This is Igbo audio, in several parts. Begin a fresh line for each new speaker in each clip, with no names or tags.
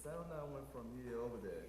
Sound now went from here over there.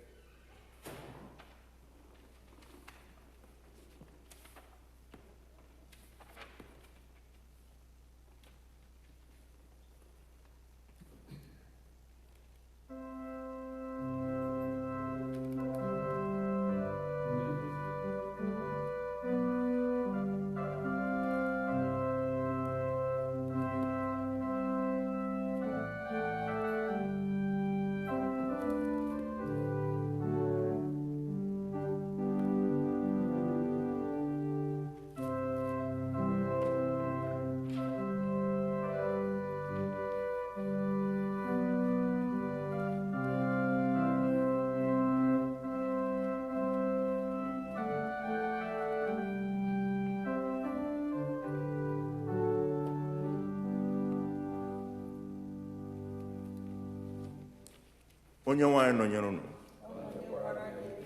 Onye nwe anyị nọnyere unu.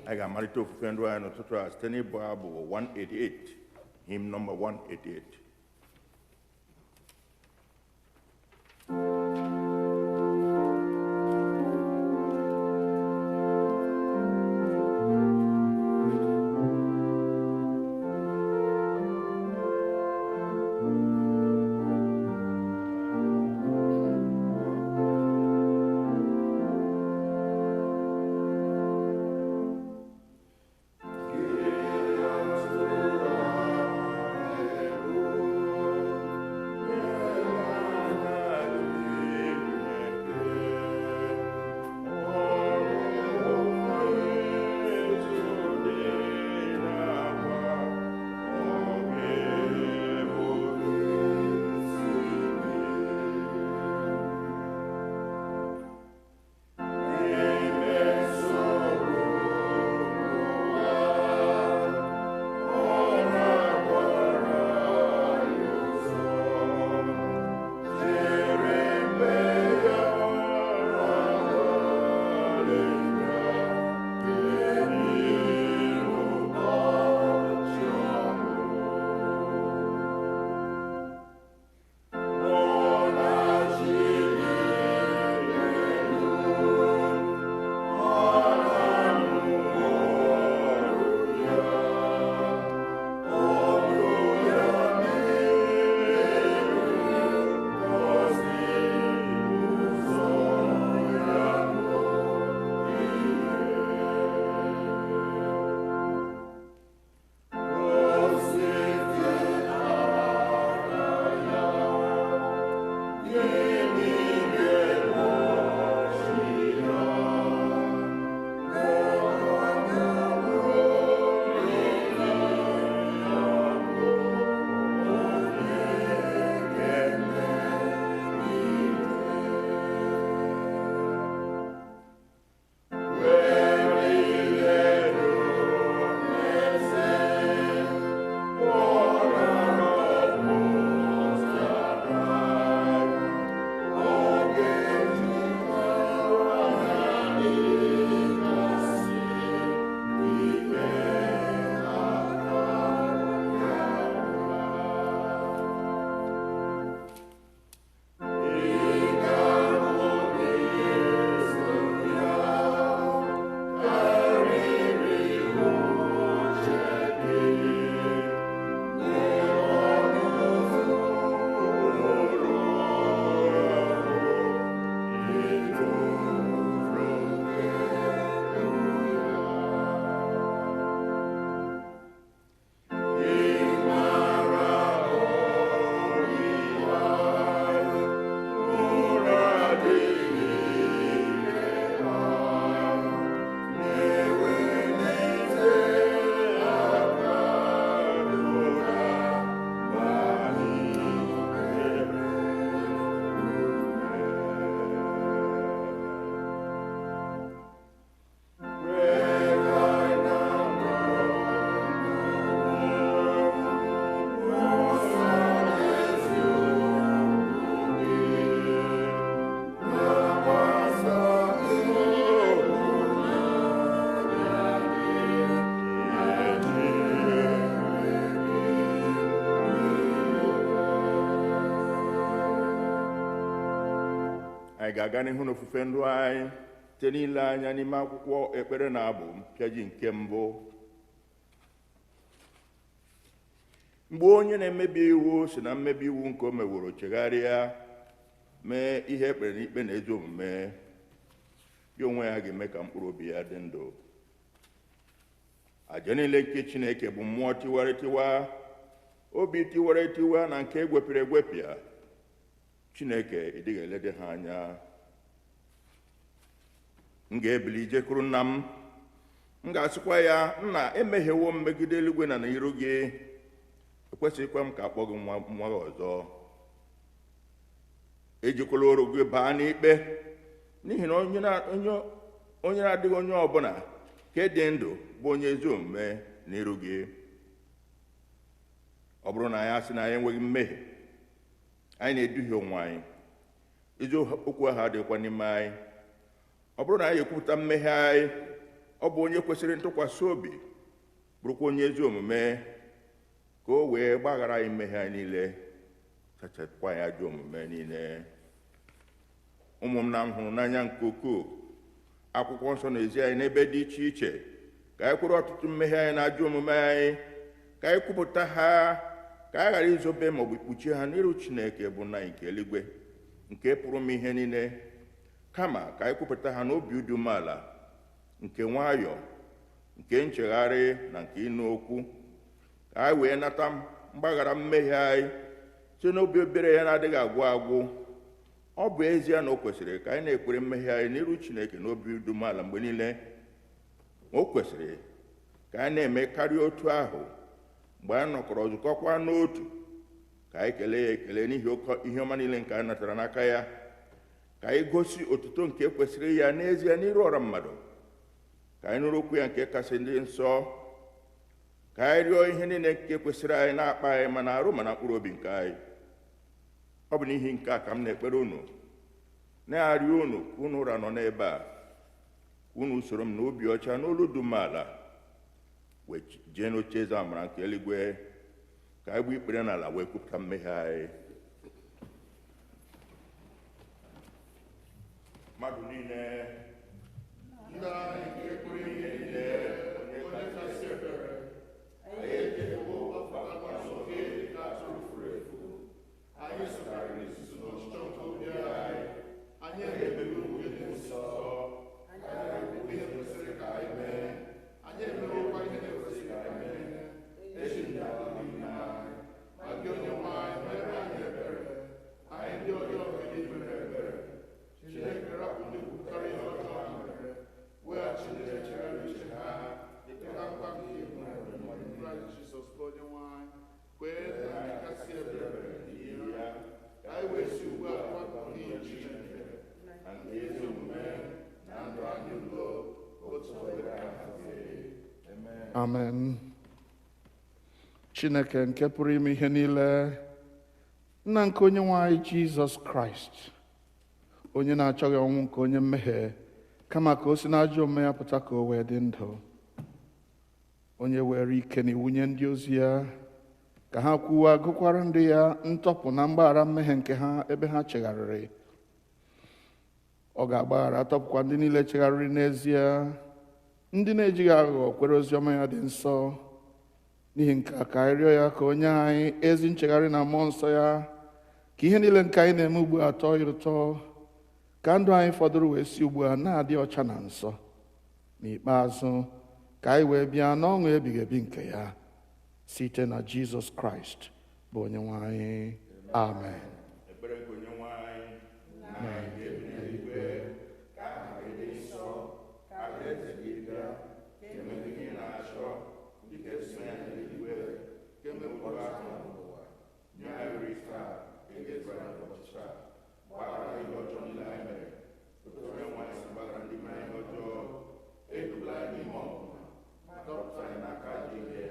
Anyị ga-amalite ofufe ndụ anyị n'ụtụtụ a site n'ịbụ abụ 188, hymn number 188. Anyị ga-aga n'ihu n'ofufe ndụ anyị Site n'ile anya n'ime akwụkwọ ekpere na abụ mpịaji nke mbụ. Mgbe onye na-emebi iwu si na mmebi iwu nke o meworo chegharịa, mee ihe ekpere n'ikpe na ezi omume, ya onwe ya ga-eme ka mkpụrụ obi ya dị ndụ. Àjà niile nke Chineke bụ mmụọ tiwara etiwa, obi tiwara etiwa na nke egwepịara egwepịa. Chineke ịdịghị elede ha anya. M ga-ebili jekwuru nna m, m ga-asịkwa ya, nna, emehiewo m megide eluigwe na n'iru gị, ekwesịghịkwa m ka akpọ gị nwa gị ọzọ. Ejikwala oru gị baa n'ikpe, n'ihi na onye na-adịghị onye ọbụla nke dị ndụ bụ onye ezi omume n'iru gị. Ọ bụrụ na anyị asị na anyị enweghị mmehie, anyị na-eduhie onwe anyị, eziokwu ahụ adịghịkwa n'ime anyị. Ọ bụrụ na anyị ekwupụta mmehie anyị, ọ bụ onye kwesịrị ntụkwasị obi, bụrụkwa onye ezi omume, ka o wee gbaghara anyị mmehie anyị niile, sachapụkwa anyị ajọ omume niile. Ụmụ m na m hụrụ n'anya nke ukwuu, akwụkwọ nsọ na-ezi anyị n'ebe dị iche iche ka anyị kwere ọtụtụ mmehie anyị na ajọ omume anyị, ka anyị kwupụta ha, ka anyị ghara izobe maọbụ kpuchie ha n'iru Chineke bụ nna anyị nke eluigwe, nke pụrụ m ihe niile. Kama ka anyị kwupụta ha n'obi dị umeala, nke nwayọọ, nke nchegharị na nke ịnụ okwu, ka anyị wee nata mgbaghara mmehie anyị site n'obi ebere ya na-adịghị agwụ agwụ. Ọ bụ ezie na o kwesịrị ka anyị na-ekwere mmehie anyị n'iru Chineke n'obi dị umeala mgbe niile, ma o kwesịrị ka anyị na-eme karịa otu ahụ mgbe anyị nọkọrọ zukọkwa n'otu, ka anyị kelee ya ekele n'ihi oke ihe ọma niile nke anyị natara n'aka ya, ka anyị gosi otuto nke kwesịrị ya n'ezie n'iru ọra mmadụ, ka anyị nụrụ okwu ya nke kasị ndị nsọ, ka anyị rịọ ihe niile nke kwesịrị anyị na-akpa anyị ma na arụ ma na mkpụrụ obi nke anyị. Ọ bụ n'ihi nke a ka m na-ekpere unu, na-arịọ unu ka unu ụra nọ n'ebe a, unu soro m n'obi ọcha n'olu dị umeala wee jee n'oche eze amara nke eluigwe, ka anyị gbuo ikpere n'ala wee kwupụta mmehie anyị. Mmadụ niile,
Nna anyị nke pụrụ ime ihe niile, onye kasị ebere, anyị echewo ọkwa nsọ gị dịka atụrụ furu efu. Anyị sụgharịrị izuzu n'ọchịchọ nke obi anyị, anyị emebeghị iwu gị dị nsọ, anyị emewo ihe kwesịrị ka anyị mee, anyị emewokwa ihe na-ekwesịghị ka anyị mee. Echi ndị ala n'ime anyị, ma gị onye nwe anyị mere anyị ebere, anyị ndị ọjọọ nke gị mere ebere. Chineke, rapụ ndị kwupụtara ihe ọjọọ ha mere, weghachi ndị na-echegharị uche ha, dịka nkwa nke ị nwere n'ime Kraịst Jizọs bụ Onyenwe anyị. Kwee na ndị kasị ebere n'ihi ya, ka anyị wee si ugbu a kwapụ n'ihi Chineke
na nke ezi omume
na ndụ anyị udo, otu obere aha gị.
Amen. Chineke nke pụrụ ime ihe niile, nna nke onye nwe anyị Jizọs Kraịst, onye na-achọghị ọnwụ nke onye mmehie, kama ka o si n'ajọ omume ya pụta ka o wee dị ndụ, onye were ike na iwu nye ndị ozi ya ka ha kwuwa gụkwara ndị ya ntọpụ na mgbaghara mmehie nke ha ebe ha chegharịrị. Ọ ga-agbaghara tọpụkwa ndị niile chegharịrị n'ezie, ndị na-ejighị aghụghọ kwere oziọma ya dị nsọ. N'ihi nke a ka anyị rịọ ya ka o nye anyị ezi nchegharị na mmụọ nsọ ya, ka ihe niile nke anyị na-eme ugbu a tọọ ya ụtọ, ka ndụ anyị fọdụrụ wee si ugbu a na-adị ọcha na nsọ. N'ikpeazụ, ka anyị wee bịa n'ọṅụ ebighị ebi nke ya, site na Jizọs Kraịst bụ Onyenwe anyị. Amen.
Ekpere nke Onyenwe anyị. Nna anyị nke bi n'eluigwe, ka aha gị dị nsọ, ka alaeze gị bịa, ka e mee ihe ị na-achọ, dịka esi mee ya n'eluigwe, ka e meekwa n'ụwa. Nye anyị nri taa, ka e ga-ezere anyị ụbọchị taa. Gbaghara ihe ọjọọ niile anyị mere, otu Onyenwe anyị si gbaghara ndị mere anyị ọjọọ. Edula anyị n'ime ọnwụnwa, ma dọpụta anyị n'aka ajọ ihe,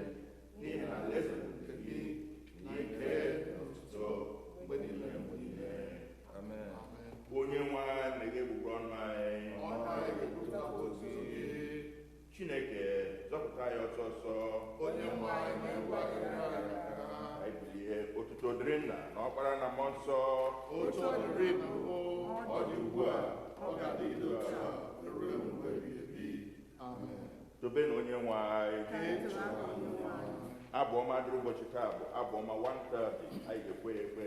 n'ihi na alaeze bụ nke gị, na ike na otuto, mgbe niile mgbe niile. Onye nwe anyị meghe egbugbere ọnụ anyị.
Ọnụ anyị ga-ekwupụta otuto gị.
Chineke, zọpụta anyị ọsọ ọsọ.
Onye nwe anyị na-egwu akịrị anyị aka.
Anyị bilie. Otuto dịrị Nna na Ọkpara na Mmụọ Nsọ.
Otu ọ dịrị na mbụ, ọ dị ugbu a, ọ ga-adịgide otu a ruo
Onyenwe anyị. Abụ ọma dịrị ụbọchị taa bụ abụ ọma 130. Anyị ga-ekwe ya ekwe.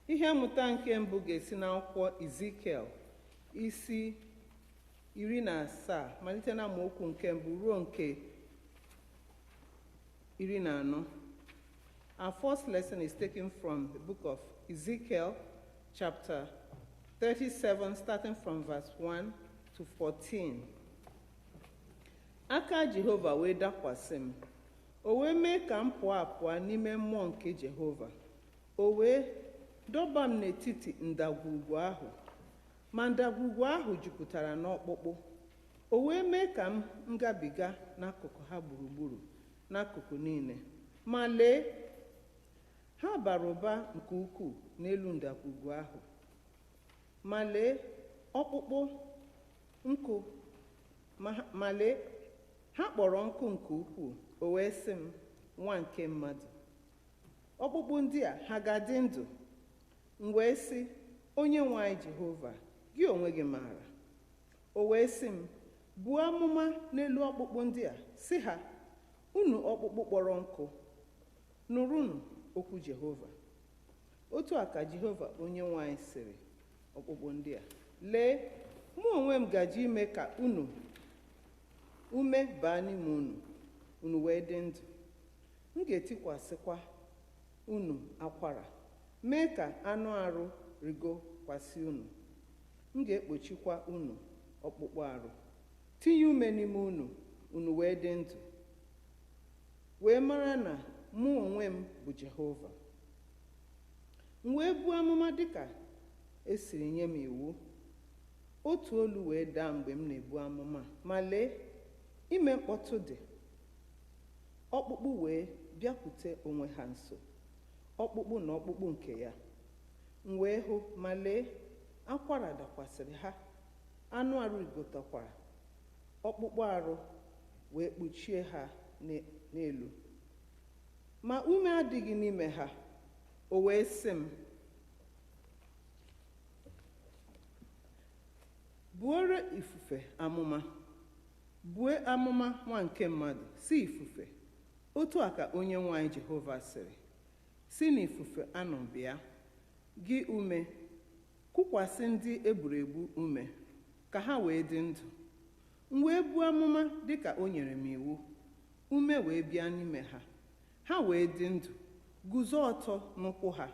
Ihe mmụta nke mbụ ga-esi n'akwụkwọ Izikiel isi 17 malite na amaokwu nke mbụ ruo nke 14. Our first lesson is taken from the book of Ezekiel, chapter 37, starting from verse 1 to 14. Aka Jehova wee dakwasị m, o wee mee ka m pụọ apụọ n'ime mmụọ nke Jehova, o wee dọba m n'etiti ndagwurugwu ahụ, ma ndagwurugwu ahụ jupụtara n'ọkpụkpụ. O wee mee ka m ngabiga n'akụkụ ha gburugburu, n'akụkụ niile, ma lee, ha bara ụba nke ukwuu n'elu ndagwurugwu ahụ. Ma lee, ọkpụkpụ nkụ, ma lee, ha kpọrọ nkụ nke ukwuu. O wee sị m, nwa nke mmadụ, ọkpụkpụ ndị a ha ga-adị ndụ? M wee sị, onye nwe anyị Jehova, gị onwe gị maara. O wee sị m, buo amụma n'elu ọkpụkpụ ndị a, sị ha, unu ọkpụkpụ kpọrọ nkụ, nụrụnụ okwu Jehova. Otu a ka Jehova onye nwe anyị sịrị ọkpụkpụ ndị a, lee, mụ onwe m gaje ime ka unu ume baa n'ime unu, unu wee dị ndụ. M ga-etikwasịkwa unu akwara, mee ka anụ arụ rigokwasị unu. M ga-ekpochikwa unu ọkpụkpụ arụ, tinye ume n'ime unu, unu wee dị ndụ, wee mara na mụ onwe m bụ Jehova. M wee buo amụma dịka esiri nye m iwu. Otu olu wee daa mgbe m na-ebu amụma, ma lee, ime mkpọtụ dị, ọkpụkpụ wee bịakwute onwe ha nso, ọkpụkpụ na ọkpụkpụ nke ya. M wee hụ, ma lee, akwara dakwasịrị ha, anụ arụ rigotakwara, ọkpụkpụ arụ wee kpuchie ha n'elu, ma ume adịghị n'ime ha. O wee sị m, buoro ifufe amụma, Bue amụma, nwa nke mmadụ, si ifufe, otu a ka Onye nwe anyị Jehova sịrị: si n'ifufe anọ bịa, gị ume, kukwasị ndị egburu egbu ume, ka ha wee dị ndụ. M wee buo amụma dịka o nyere m iwu, ume wee bịa n'ime ha, ha wee dị ndụ, guzo ọtọ n'ụkwụ ha,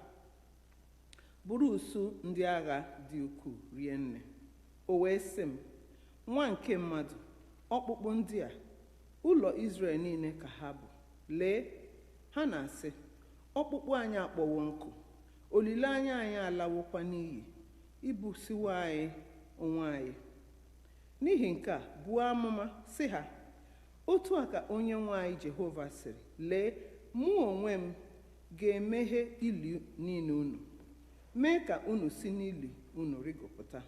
bụrụ usu ndị agha dị ukwuu rie nne. O wee sị m, nwa nke mmadụ, ọkpụkpụ ndị a, ụlọ Izrel niile ka ha bụ. Lee, ha na-asị, ọkpụkpụ anyị akpọwo nkụ, olileanya anyị alawokwa n'iyi, ibusiwo anyị onwe anyị. N'ihi nke a, buo amụma sị ha, otu a ka Onye nwe anyị Jehova sịrị, lee, mụ onwe m ga-emeghe ili niile unu, mee ka unu si n'ili unu rigopụta,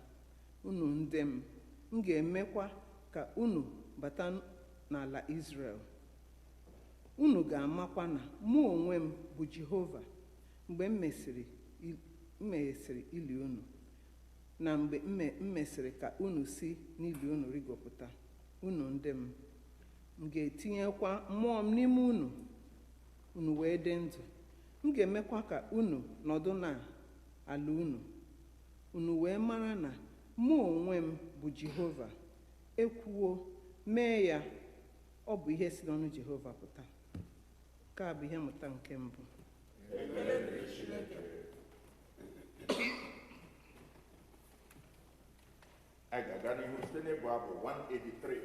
unu ndị m, m ga-emekwa ka unu bata n'ala Izrel. Unu ga-amakwa na mụ onwe m bụ Jehova mgbe m meghesịrị ili unu, na mgbe m mesịrị ka unu si n'ili unu rigopụta, unu ndị m. M ga-etinyekwa mmụọ m n'ime unu, unu wee dị ndụ. M ga-emekwa ka unu nọdụ n'ala unu, unu wee mara na mụ onwe m bụ Jehova. Ekwuwo, mee ya. Ọ bụ ihe si n'ọnụ Jehova pụta. Nke a bụ ihe mmụta nke mbụ.
Anyị ga-aga n'ihu site n'ịbụ abụ 183.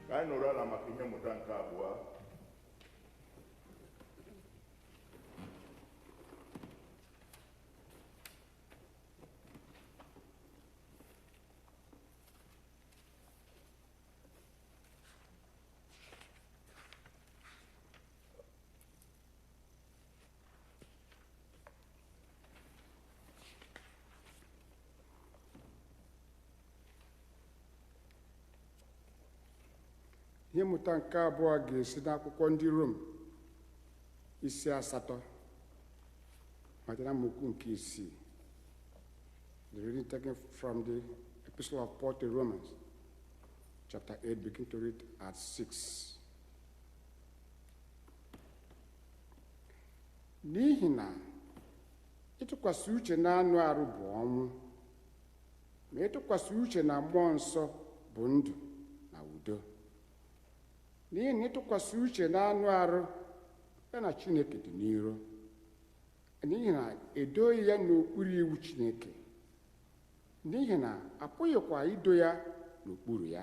Ka anyị nọrọ ala maka ihe mmụta nke abụọ.
Ihe mmụta nke abụọ ga-esi n'akwụkwọ ndị Rom isi 8 malite na amaokwu nke 6. The reading taken from the Epistle of Paul to Romans, chapter 8, begin to read at 6. N'ihi na ịtụkwasị uche na anụ arụ bụ ọnwụ, ma ịtụkwasị uche na mmụọ nsọ bụ ndụ na udo. N'ihi na ịtụkwasị uche na anụ arụ ya na Chineke dị n'iro, n'ihi na edoghị ya n'okpuru iwu Chineke, n'ihi na apụghịkwa ido ya n'okpuru ya.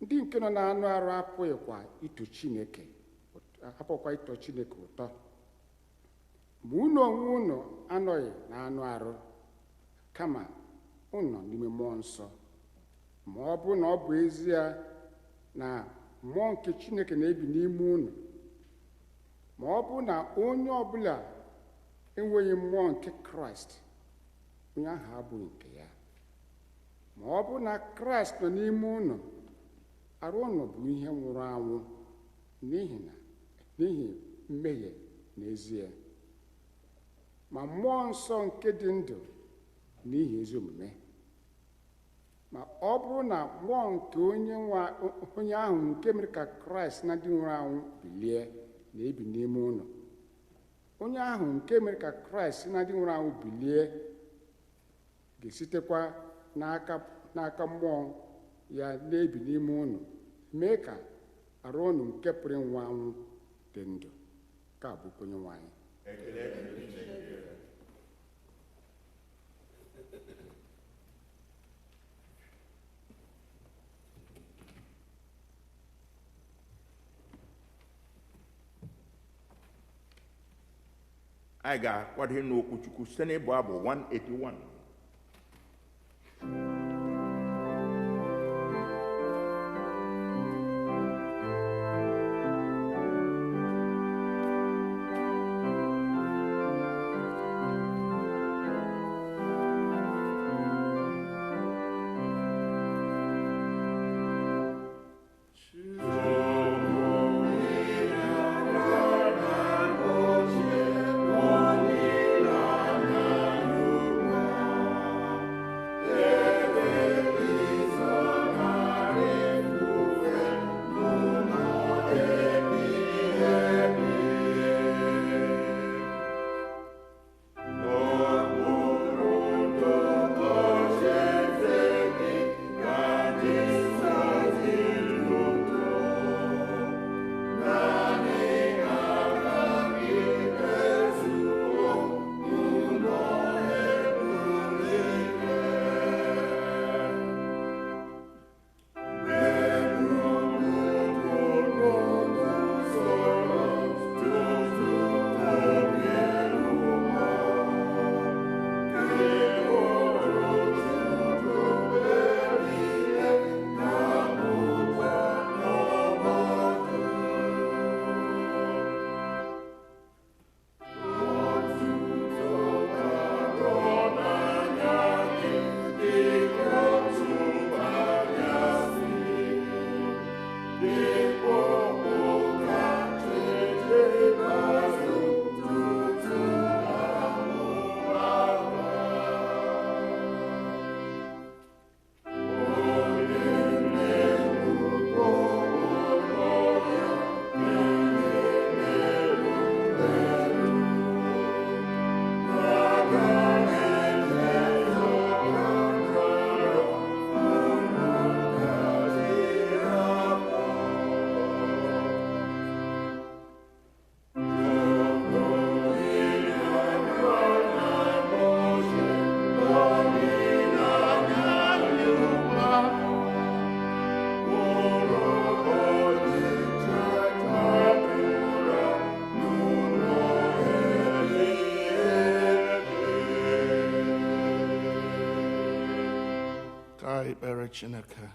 Ndị nke nọ n'anụ arụ apụghịkwa ito Chineke, apụghịkwa ịtọ Chineke ụtọ. Ma unu onwe unu anọghị n'anụ arụ, kama unu nọ n'ime mmụọ nsọ. Ma ọ bụ na ọ bụ ezie na mmụọ nke Chineke na-ebi n'ime unu, ma ọ bụ na onye ọbụla enweghị mmụọ nke Kraịst, onye ahụ abụghị nke ya. Ma ọ bụ na Kraịst nọ n'ime unu, arụ unu bụ ihe nwụrụ anwụ n'ihi mmehie n'ezie, ma mmụọ nsọ nke dị ndụ n'ihi ezi omume. Ma ọ bụrụ na mmụọ nke onye ahụ nke mere ka Kraịst na ndị nwụrụ anwụ bilie na-ebi n'ime unu, onye ahụ nke mere ka Kraịst na ndị nwụrụ anwụ bilie ga-esitekwa n'aka mmụọ ya na-ebi n'ime unu mee ka arụ unu nke pụrụ ịnwụ anwụ dị ndụ. Ka bụ onye nwe anyị.
Anyị ga-akwado ịnụ okwu Chukwu site n'ịbụ abụ 181.
Ekpere Chineke.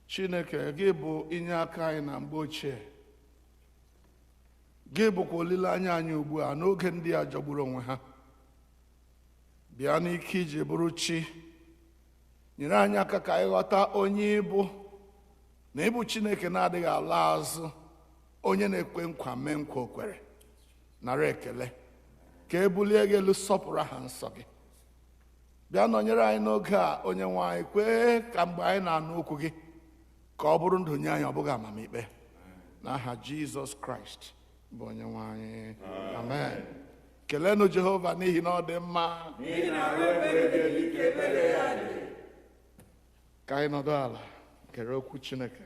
Chineke, gị bụ inye aka anyị na mgbe ochie, gị bụkwa olileanya anyị ugbu a n'oge ndị a jọgburu onwe ha. Bịa n'ike iji bụrụ chi, nyere anyị aka ka anyị ghọta onye ịbụ na ịbụ Chineke na-adịghị ala azụ, onye na-ekwe nkwa mee nkwa o kwere. Nara ekele, Ka e bulie gị elu, sọpụrụ aha nsọ gị. Bịa nọnyere anyị n'oge a, onye nwe anyị. Kwee ka mgbe anyị na-anụ okwu gị, ka ọ bụrụ ndụ nye anyị, ọ bụghị amamikpe. N'aha Jizọs Kraịst bụ onye nwe anyị, amen. Kelenụ Jehova n'ihi na ọ dị mma. Ka anyị nọdụ ala gere okwu Chineke.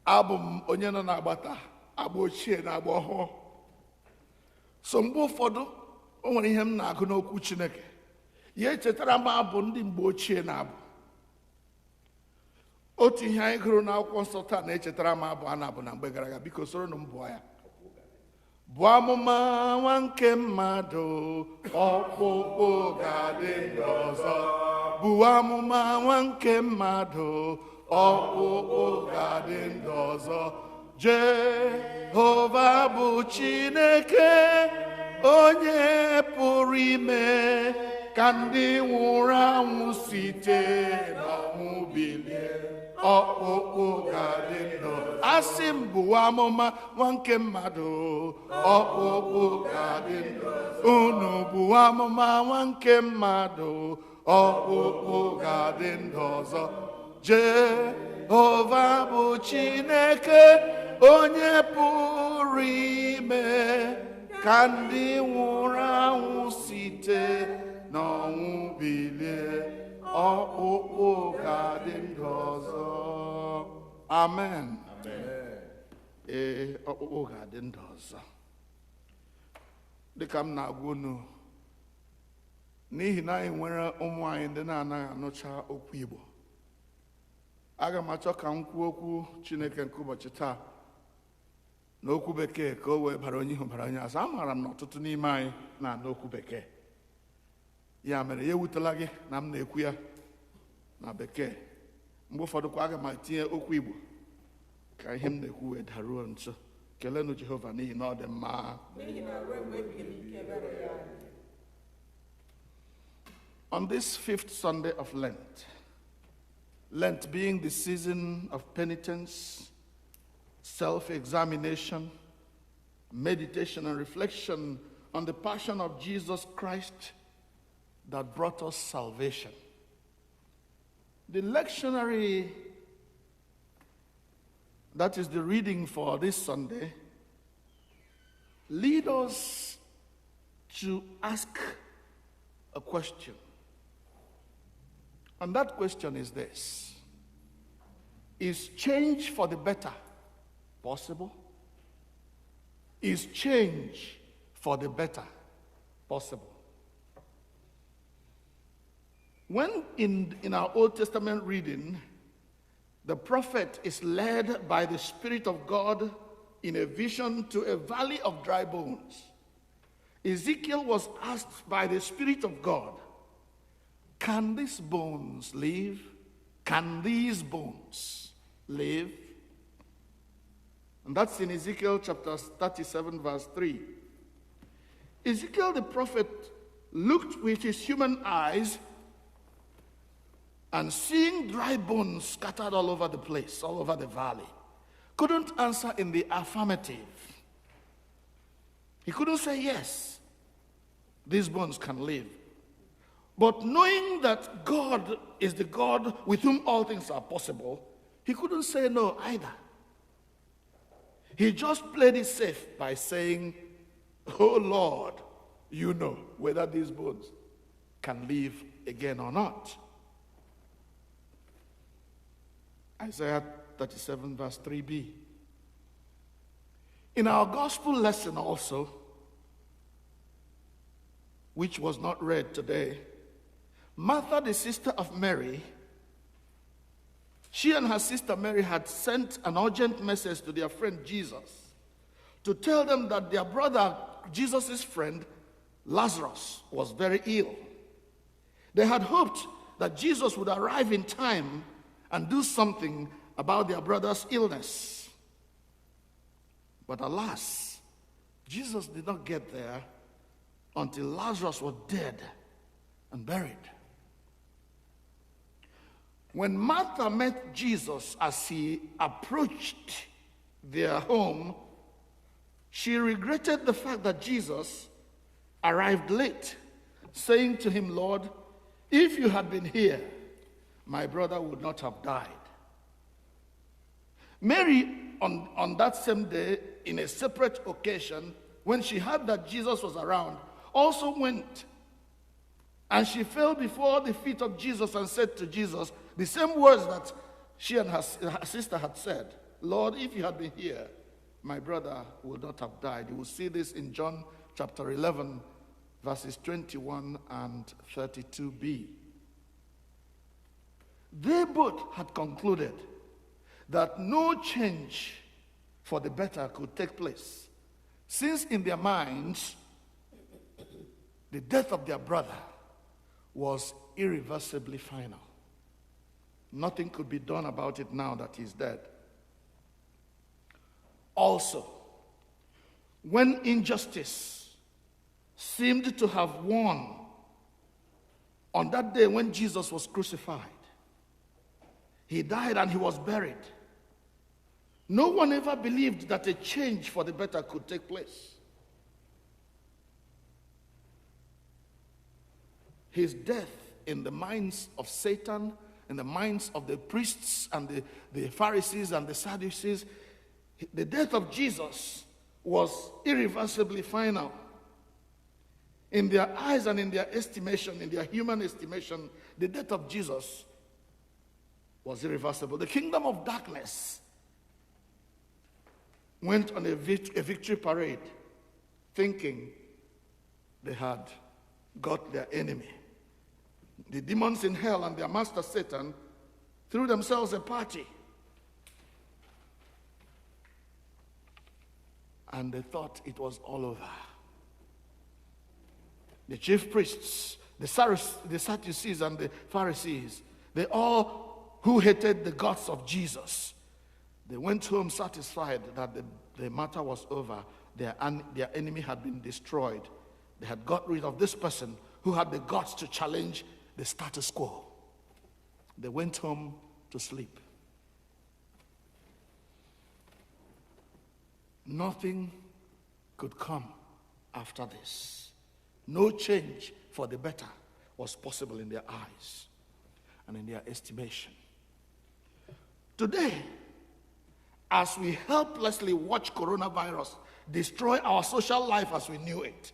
Abụ m onye nọ n'agbata agba ochie na agba ọhụụ. So mgbe ụfọdụ, o nwere ihe m na-agụ n'okwu Chineke, ya echetara m abụ ndị mgbe ochie na-abụ. Otu ihe anyị gụrụ n'akwụkwọ nsọ taa na-echetara m abụ a na-abụ na mgbe gara aga. Biko soronụ m bụọ ya. Bụ amụma, nwa nke mmadụ, ọkpụkpụ ga-adị ndụ ọzọ. Bụ amụma, nwa nke mmadụ, ọkpụkpụ ga-adị ndụ ọzọ. Jehova bụ Chineke, onye pụrụ ime ka ndị nwụrụ anwụ site n'ọnwụ bilie. Ọkpụkpụ ga-adị ndụ. Asị m, bụ amụma, nwa nke mmadụ, ọkpụkpụ ga-adị ndụ. Unu bụ amụma, nwa nke mmadụ, ọkpụkpụ ga-adị ndụ ọzọ. Jehova bụ Chineke, onye pụrụ ime ka ndị nwụrụ anwụ site n'ọnwụ bilie. Ọkpụkpụ ga-adị ndụ ọzọ. Amen. Ee, ọkpụkpụ ga-adị ndụ ọzọ. Dịka m na-agwa unu, n'ihi na anyị nwere ụmụ anyị ndị na-anaghị anụcha okwu Igbo, aga m achọ ka m kwuo okwu Chineke nke ụbọchị taa na okwu Bekee, ka o wee bara onye ihu, bara onye azụ. Amaara m na ọtụtụ n'ime anyị na-anụ okwu Bekee, ya mere ya ewutela gị na m na-ekwu ya na Bekee. Mgbe ụfọdụ kwa, aga m etinye okwu Igbo ka ihe m na-ekwu wee daruo nso. Kelenụ Jehova n'ihi na ọ dị mma.
N'ihi na ruo mgbe ebighị ebi ka ebere ya dị.
On this fifth Sunday of Lent, Lent being the season of penitence, self examination, meditation, and reflection on the passion of Jesus Christ that brought us salvation. The lectionary, that is the reading for this Sunday, lead us to ask a question. And that question is this: Is change for the better possible? Is change for the better possible? When in our Old Testament reading, the prophet is led by the Spirit of God in a vision to a valley of dry bones, Ezekiel was asked by the Spirit of God, "Can these bones live? Can these bones live?" And that's in Ezekiel chapter 37, verse 3. Ezekiel the prophet looked with his human eyes and, seeing dry bones scattered all over the place, all over the valley, couldn't answer in the affirmative. He couldn't say, "Yes, these bones can live." But knowing that God is the God with whom all things are possible, he couldn't say no either. He just played it safe by saying, "Oh Lord, you know whether these bones can live again or not." Isaiah 37, verse 3b. In our gospel lesson also, which was not read today, Martha, the sister of Mary, she and her sister Mary had sent an urgent message to their friend Jesus to tell them that their brother, Jesus' friend, Lazarus, was very ill. They had hoped that Jesus would arrive in time and do something about their brother's illness. But alas, Jesus did not get there until Lazarus was dead and buried. When Martha met Jesus as he approached their home, She regretted the fact that Jesus arrived late, saying to him, "Lord, if you had been here, my brother would not have died." Mary, on that same day, in a separate occasion, when she heard that Jesus was around, also went, and she fell before the feet of Jesus and said to Jesus the same words that she and her sister had said, "Lord, if you had been here, my brother would not have died." You will see this in John chapter 11, verses 21 and 32b. They both had concluded that no change for the better could take place, since in their minds, the death of their brother was irreversibly final. Nothing could be done about it now that he's dead. Also, when injustice seemed to have won on that day when Jesus was crucified, he died and he was buried. No one ever believed that a change for the better could take place. His death in the minds of Satan, in the minds of the priests and the Pharisees and the Sadducees, the death of Jesus was irreversibly final. In their eyes and in their estimation, in their human estimation, the death of Jesus was irreversible. The kingdom of darkness went on a victory parade, thinking they had got their enemy. The demons in hell and their master Satan threw themselves a party. And they thought it was all over. The chief priests, the Sadducees and the Pharisees, they all who hated the guts of Jesus, they went home satisfied that the matter was over. Their enemy had been destroyed. They had got rid of this person who had the guts to challenge the status quo. They went home to sleep. Nothing could come after this. No change for the better was possible in their eyes and in their estimation. Today, as we helplessly watch coronavirus destroy our social life as we knew it,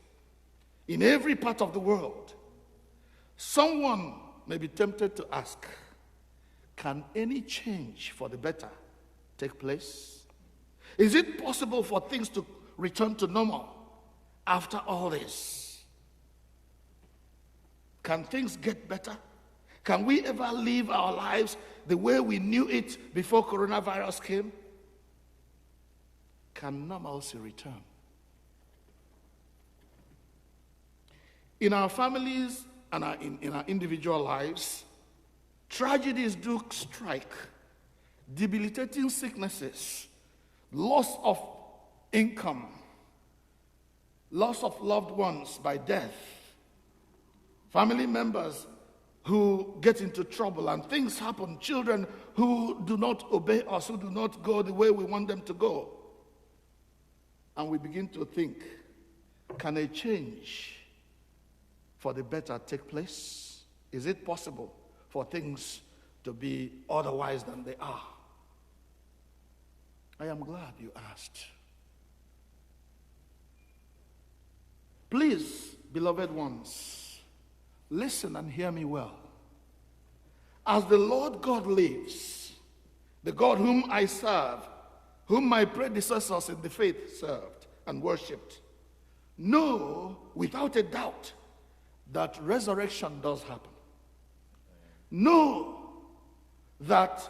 in every part of the world, someone may be tempted to ask, can any change for the better take place? Is it possible for things to return to normal after all this? Can things get better? Can we ever live our lives the way we knew it before coronavirus came? Can normalcy return? In our families and in our individual lives, tragedies do strike, debilitating sicknesses, loss of income, loss of loved ones by death, family members who get into trouble and things happen, children who do not obey us, who do not go the way we want them to go. And we begin to think, can a change for the better take place? Is it possible for things to be otherwise than they are? I am glad you asked. Please, beloved ones, listen and hear me well. As the Lord God lives, the God whom I serve, whom my predecessors in the faith served and worshipped, know without a doubt that resurrection does happen. Know that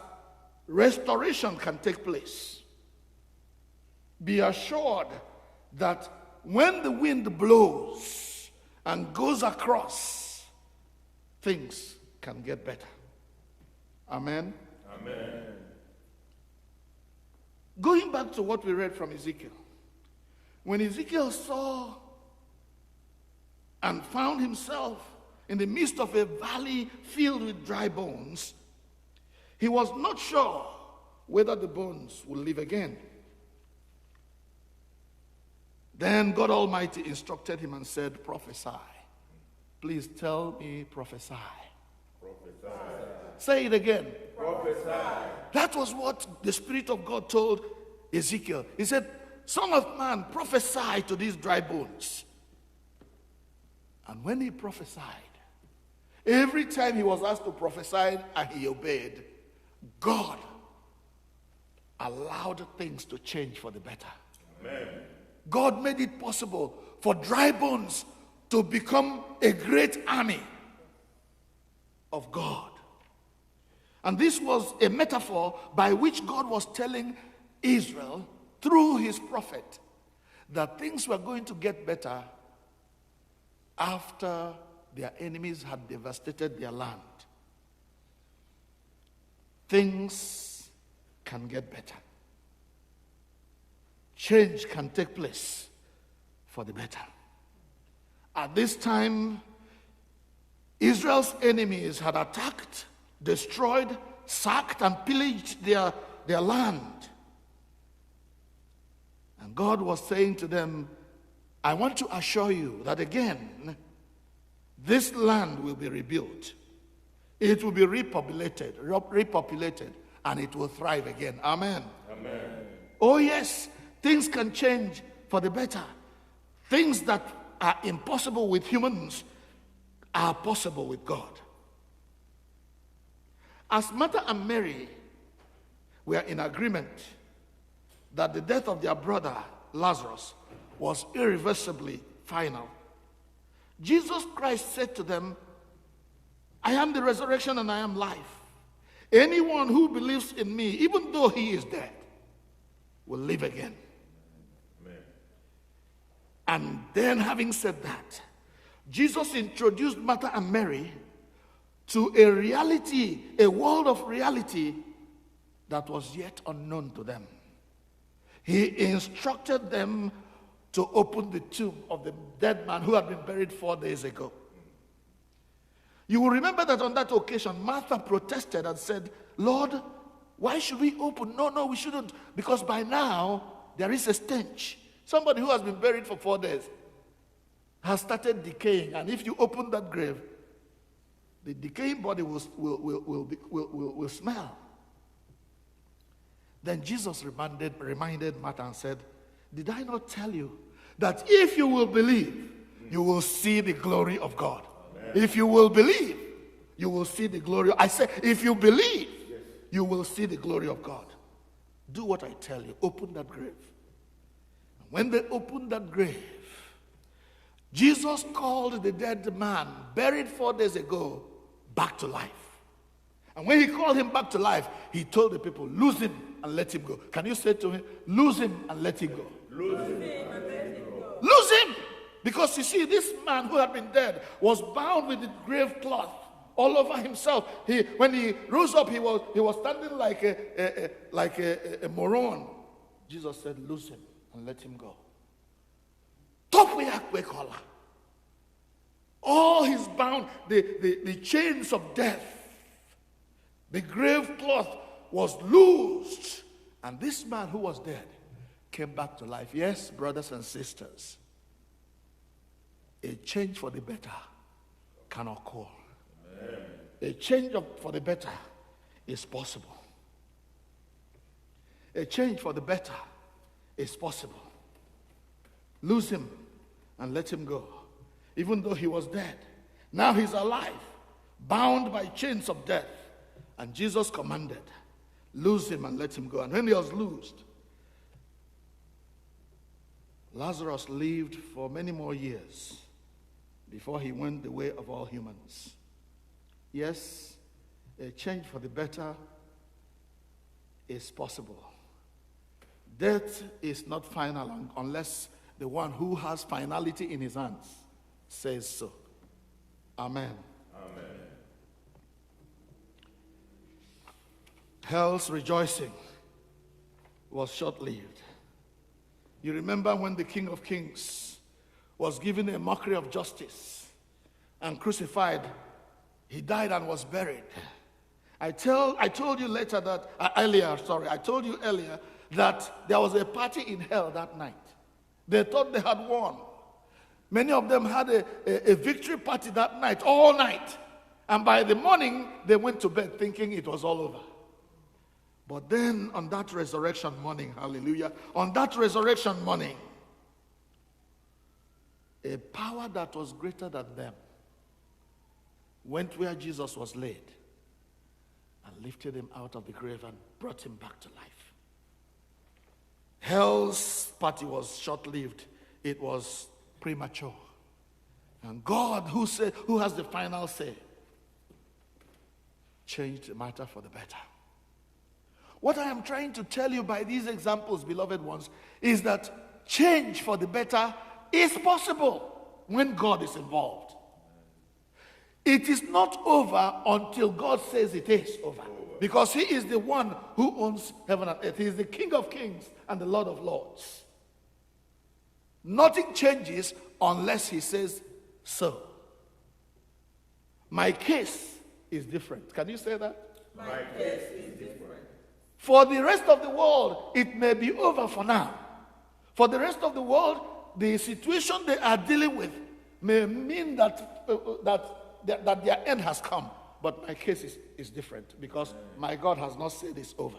restoration can take place. Be assured that when the wind blows and goes across, things can get better. Amen?
Amen.
Going back to what we read from Ezekiel. When Ezekiel saw and found himself in the midst of a valley filled with dry bones, he was not sure whether the bones would live again. Then God Almighty instructed him and said, prophesy. Please tell me, prophesy.
Prophesy.
Say it again.
Prophesy.
That was what the Spirit of God told Ezekiel. He said, Son of man, prophesy to these dry bones. And when he prophesied, every time he was asked to prophesy and he obeyed, God allowed things to change for the better.
Amen.
God made it possible for dry bones to become a great army of God. And this was a metaphor by which God was telling Israel through his prophet that things were going to get better after their enemies had devastated their land. Things can get better. Change can take place for the better. At this time, Israel's enemies had attacked, destroyed, sacked, and pillaged their land. And God was saying to them, I want to assure you that again, this land will be rebuilt. It will be repopulated, and it will thrive again. Amen.
Amen.
Oh yes, things can change for the better. Things that are impossible with humans are possible with God. As Martha and Mary were in agreement that the death of their brother Lazarus was irreversibly final, Jesus Christ said to them, I am the resurrection and I am life. Anyone who believes in me, even though he is dead, will live again.
Amen.
And then, having said that, Jesus introduced Martha and Mary to a reality, a world of reality that was yet unknown to them. He instructed them to open the tomb of the dead man who had been buried 4 days ago. You will remember that on that occasion, Martha protested and said, Lord, why should we open? No, we shouldn't. Because by now, there is a stench. Somebody who has been buried for 4 days has started decaying. And if you open that grave, the decaying body will smell. Then Jesus reminded Martha and said, did I not tell you that if you will believe, you will see the glory of God?
Amen.
If you will believe, you will see the glory. I say, if you believe,
yes,
you will see the glory of God. Do what I tell you. Open that grave. When they opened that grave, Jesus called the dead man, buried 4 days ago, back to life. And when he called him back to life, he told the people, lose him and let him go. Can you say to him, lose him and let him go?
Lose him and let him go.
Lose him! Because you see, this man who had been dead was bound with the grave cloth all over himself. When he rose up, he was standing like a moron. Jesus said, lose him and let him go. All his bound, the chains of death, the grave cloth was loosed. And this man who was dead came back to life. Yes, brothers and sisters, a change for the better can occur.
Amen.
A change for the better is possible. A change for the better is possible. Lose him and let him go. Even though he was dead, now he's alive, bound by chains of death. And Jesus commanded, lose him and let him go. And when he was loosed, Lazarus lived for many more years before he went the way of all humans. Yes, a change for the better is possible. Death is not final unless the one who has finality in his hands says so. Amen.
Amen.
Hell's rejoicing was short-lived. You remember when the King of Kings was given a mockery of justice and crucified, he died and was buried. I told you later that, I told you earlier that there was a party in hell that night. They thought they had won. Many of them had a victory party that night, all night. And by the morning, they went to bed thinking it was all over. But then on that resurrection morning, hallelujah, on that resurrection morning, a power that was greater than them went where Jesus was laid and lifted him out of the grave and brought him back to life. Hell's party was short-lived. It was premature. And God, who has the final say, changed the matter for the better. What I am trying to tell you by these examples, beloved ones, is that change for the better is possible when God is involved. It is not over until God says it is over. Because he is the one who owns heaven and earth. He is the King of kings and the Lord of lords. Nothing changes unless he says so. My case is different. Can you say that?
My case is different.
For the rest of the world, it may be over for now. For the rest of the world, the situation they are dealing with may mean that their end has come. But my case is different because my God has not said it's over.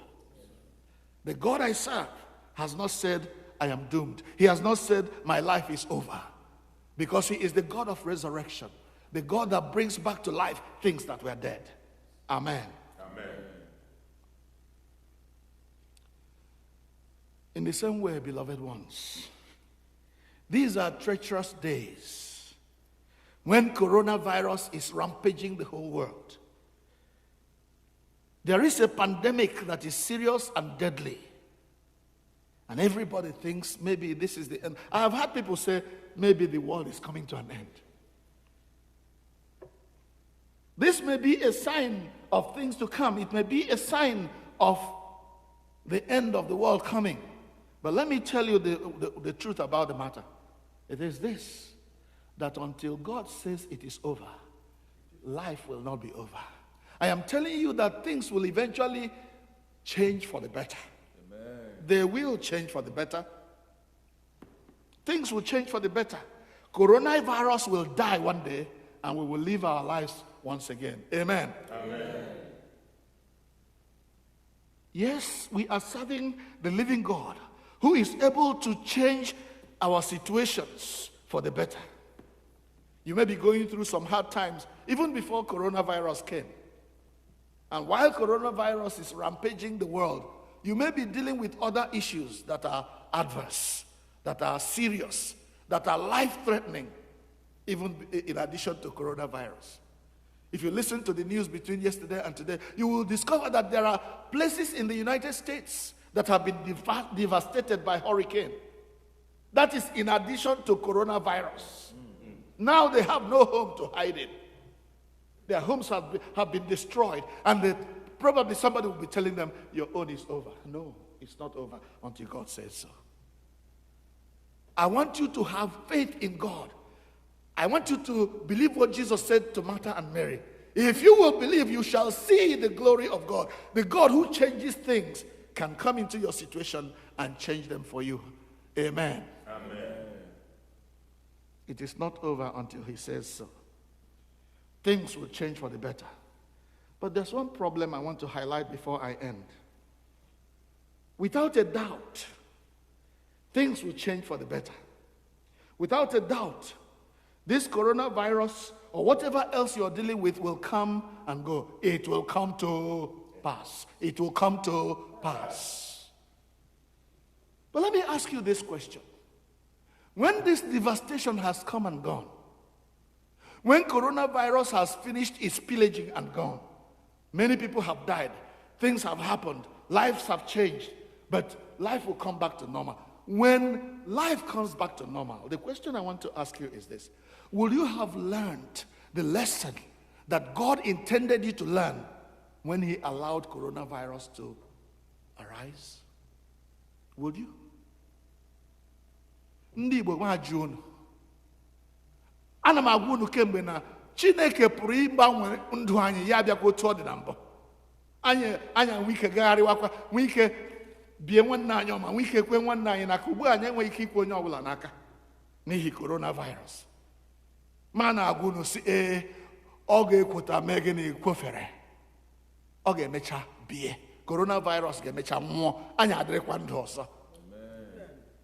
The God I serve has not said I am doomed. He has not said my life is over. Because he is the God of resurrection. The God that brings back to life things that were dead. Amen.
Amen.
In the same way, beloved ones, these are treacherous days when coronavirus is rampaging the whole world. There is a pandemic that is serious and deadly. And everybody thinks maybe this is the end. I have had people say maybe the world is coming to an end. This may be a sign of things to come. It may be a sign of the end of the world coming. But let me tell you the truth about the matter. It is this, that until God says it is over, life will not be over. I am telling you that things will eventually change for the better.
Amen.
They will change for the better. Things will change for the better. Coronavirus will die one day, and we will live our lives once again. Amen.
Amen.
Yes, we are serving the living God who is able to change our situations for the better. You may be going through some hard times even before coronavirus came. And while coronavirus is rampaging the world, you may be dealing with other issues that are adverse, that are serious, that are life-threatening, even in addition to coronavirus. If you listen to the news between yesterday and today, you will discover that there are places in the United States that have been devastated by hurricane. That is in addition to coronavirus.
Mm-hmm.
Now they have no home to hide in. Their homes have been destroyed. And probably somebody will be telling them, your own is over. No, it's not over until God says so. I want you to have faith in God. I want you to believe what Jesus said to Martha and Mary. If you will believe, you shall see the glory of God. The God who changes things can come into your situation and change them for you. Amen.
Amen.
It is not over until he says so. Things will change for the better. But there's one problem I want to highlight before I end. Without a doubt, things will change for the better. Without a doubt, this coronavirus or whatever else you're dealing with will come and go. It will come to pass. It will come to pass. But let me ask you this question. When this devastation has come and gone, when coronavirus has finished its pillaging and gone, many people have died, things have happened, lives have changed, but life will come back to normal. When life comes back to normal, the question I want to ask you is this. Will you have learned the lesson that God intended you to learn when he allowed coronavirus to arise? Would you? Ndị Igbo nwa jụọ unu. Ana m agwa unu kemgbe na Chineke pụrụ ịgbanwe ndụ anyị ya abịakwa otu ọ dị na mbụ. Anyị nwee ike gagharịwakwa, nwee ike bie nwanne anyị ọma, nwee ike kwe nwanne anyị n'aka. Ugbu a anyị enweghị ike ikwe onye ọbụla n'aka n'ihi coronavirus. Ma na-agwa unu si, ee, ọ ga-ekwota mee gịnị kwofere, ọ ga-emecha bie, coronavirus ga-emecha nwụọ, anyị adịrịkwa ndụ ọzọ,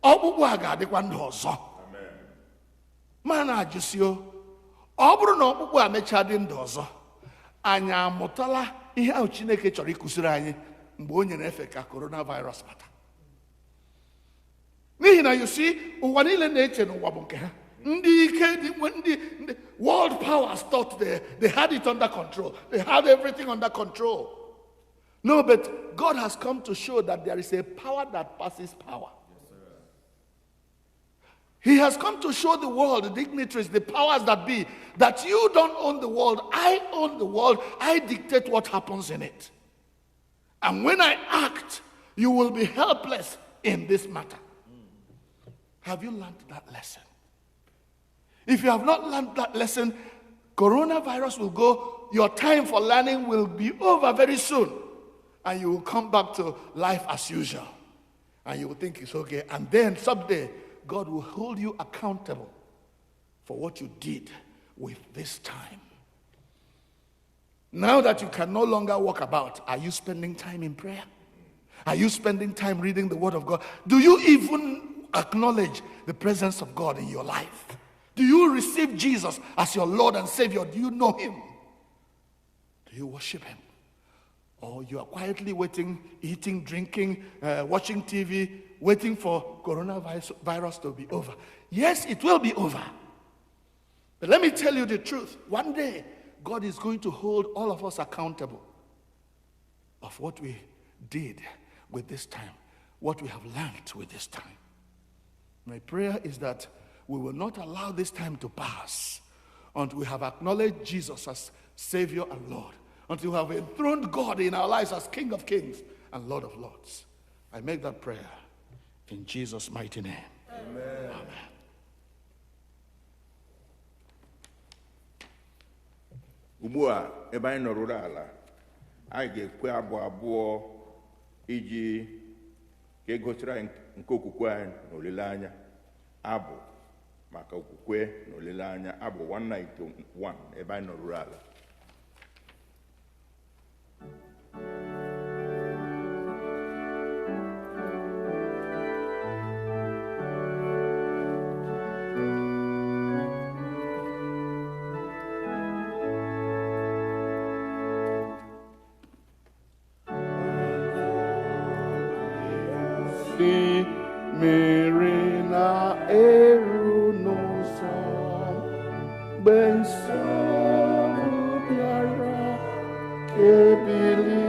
ọkpụkpụ a ga-adịkwa ndụ ọzọ. Ma na-ajụsio, ọ bụrụ na ọkpụkpụ a mechaa dị ndụ ọzọ, anyị amụtala ihe ahụ Chineke chọrọ ịkụziri anyị mgbe o nyere efe ka coronavirus bata? N'ihi na you see, ụwa niile na-eche na ụwa bụ nke ha. Ndị ike dị, ndị world powers thought they had it under control, they had everything under control. No, but God has come to show that there is a power that passes power. He has come to show the world, the dignitaries, the powers that be, that you don't own the world. I own the world. I dictate what happens in it. And when I act, you will be helpless in this matter. Have you learned that lesson? If you have not learned that lesson, coronavirus will go. Your time for learning will be over very soon. And you will come back to life as usual. And you will think it's okay. And then someday, God will hold you accountable for what you did with this time. Now that you can no longer walk about, are you spending time in prayer? Are you spending time reading the Word of God? Do you even acknowledge the presence of God in your life? Do you receive Jesus as your Lord and Savior? Do you know Him? Do you worship Him? Or you are quietly waiting, eating, drinking, watching TV, waiting for coronavirus to be over. Yes, it will be over. But let me tell you the truth. One day, God is going to hold all of us accountable of what we did with this time, what we have learned with this time. My prayer is that we will not allow this time to pass until we have acknowledged Jesus as Savior and Lord, until we have enthroned God in our lives as King of Kings and Lord of Lords. I make that prayer in Jesus' mighty name. Amen. Amen.
Ugbu a, ebe anyị nọrụrụ ala, anyị ga-ekwe abụ abụọ iji ka e gosiri anyị nke okwukwe anyị na olileanya. Abụ maka okwukwe na olileanya, abụ 191, ebe anyị nọrụrụ ala.
Si mmiri na-eru n'ụzọ, mgbe nsogbu bịara kebili.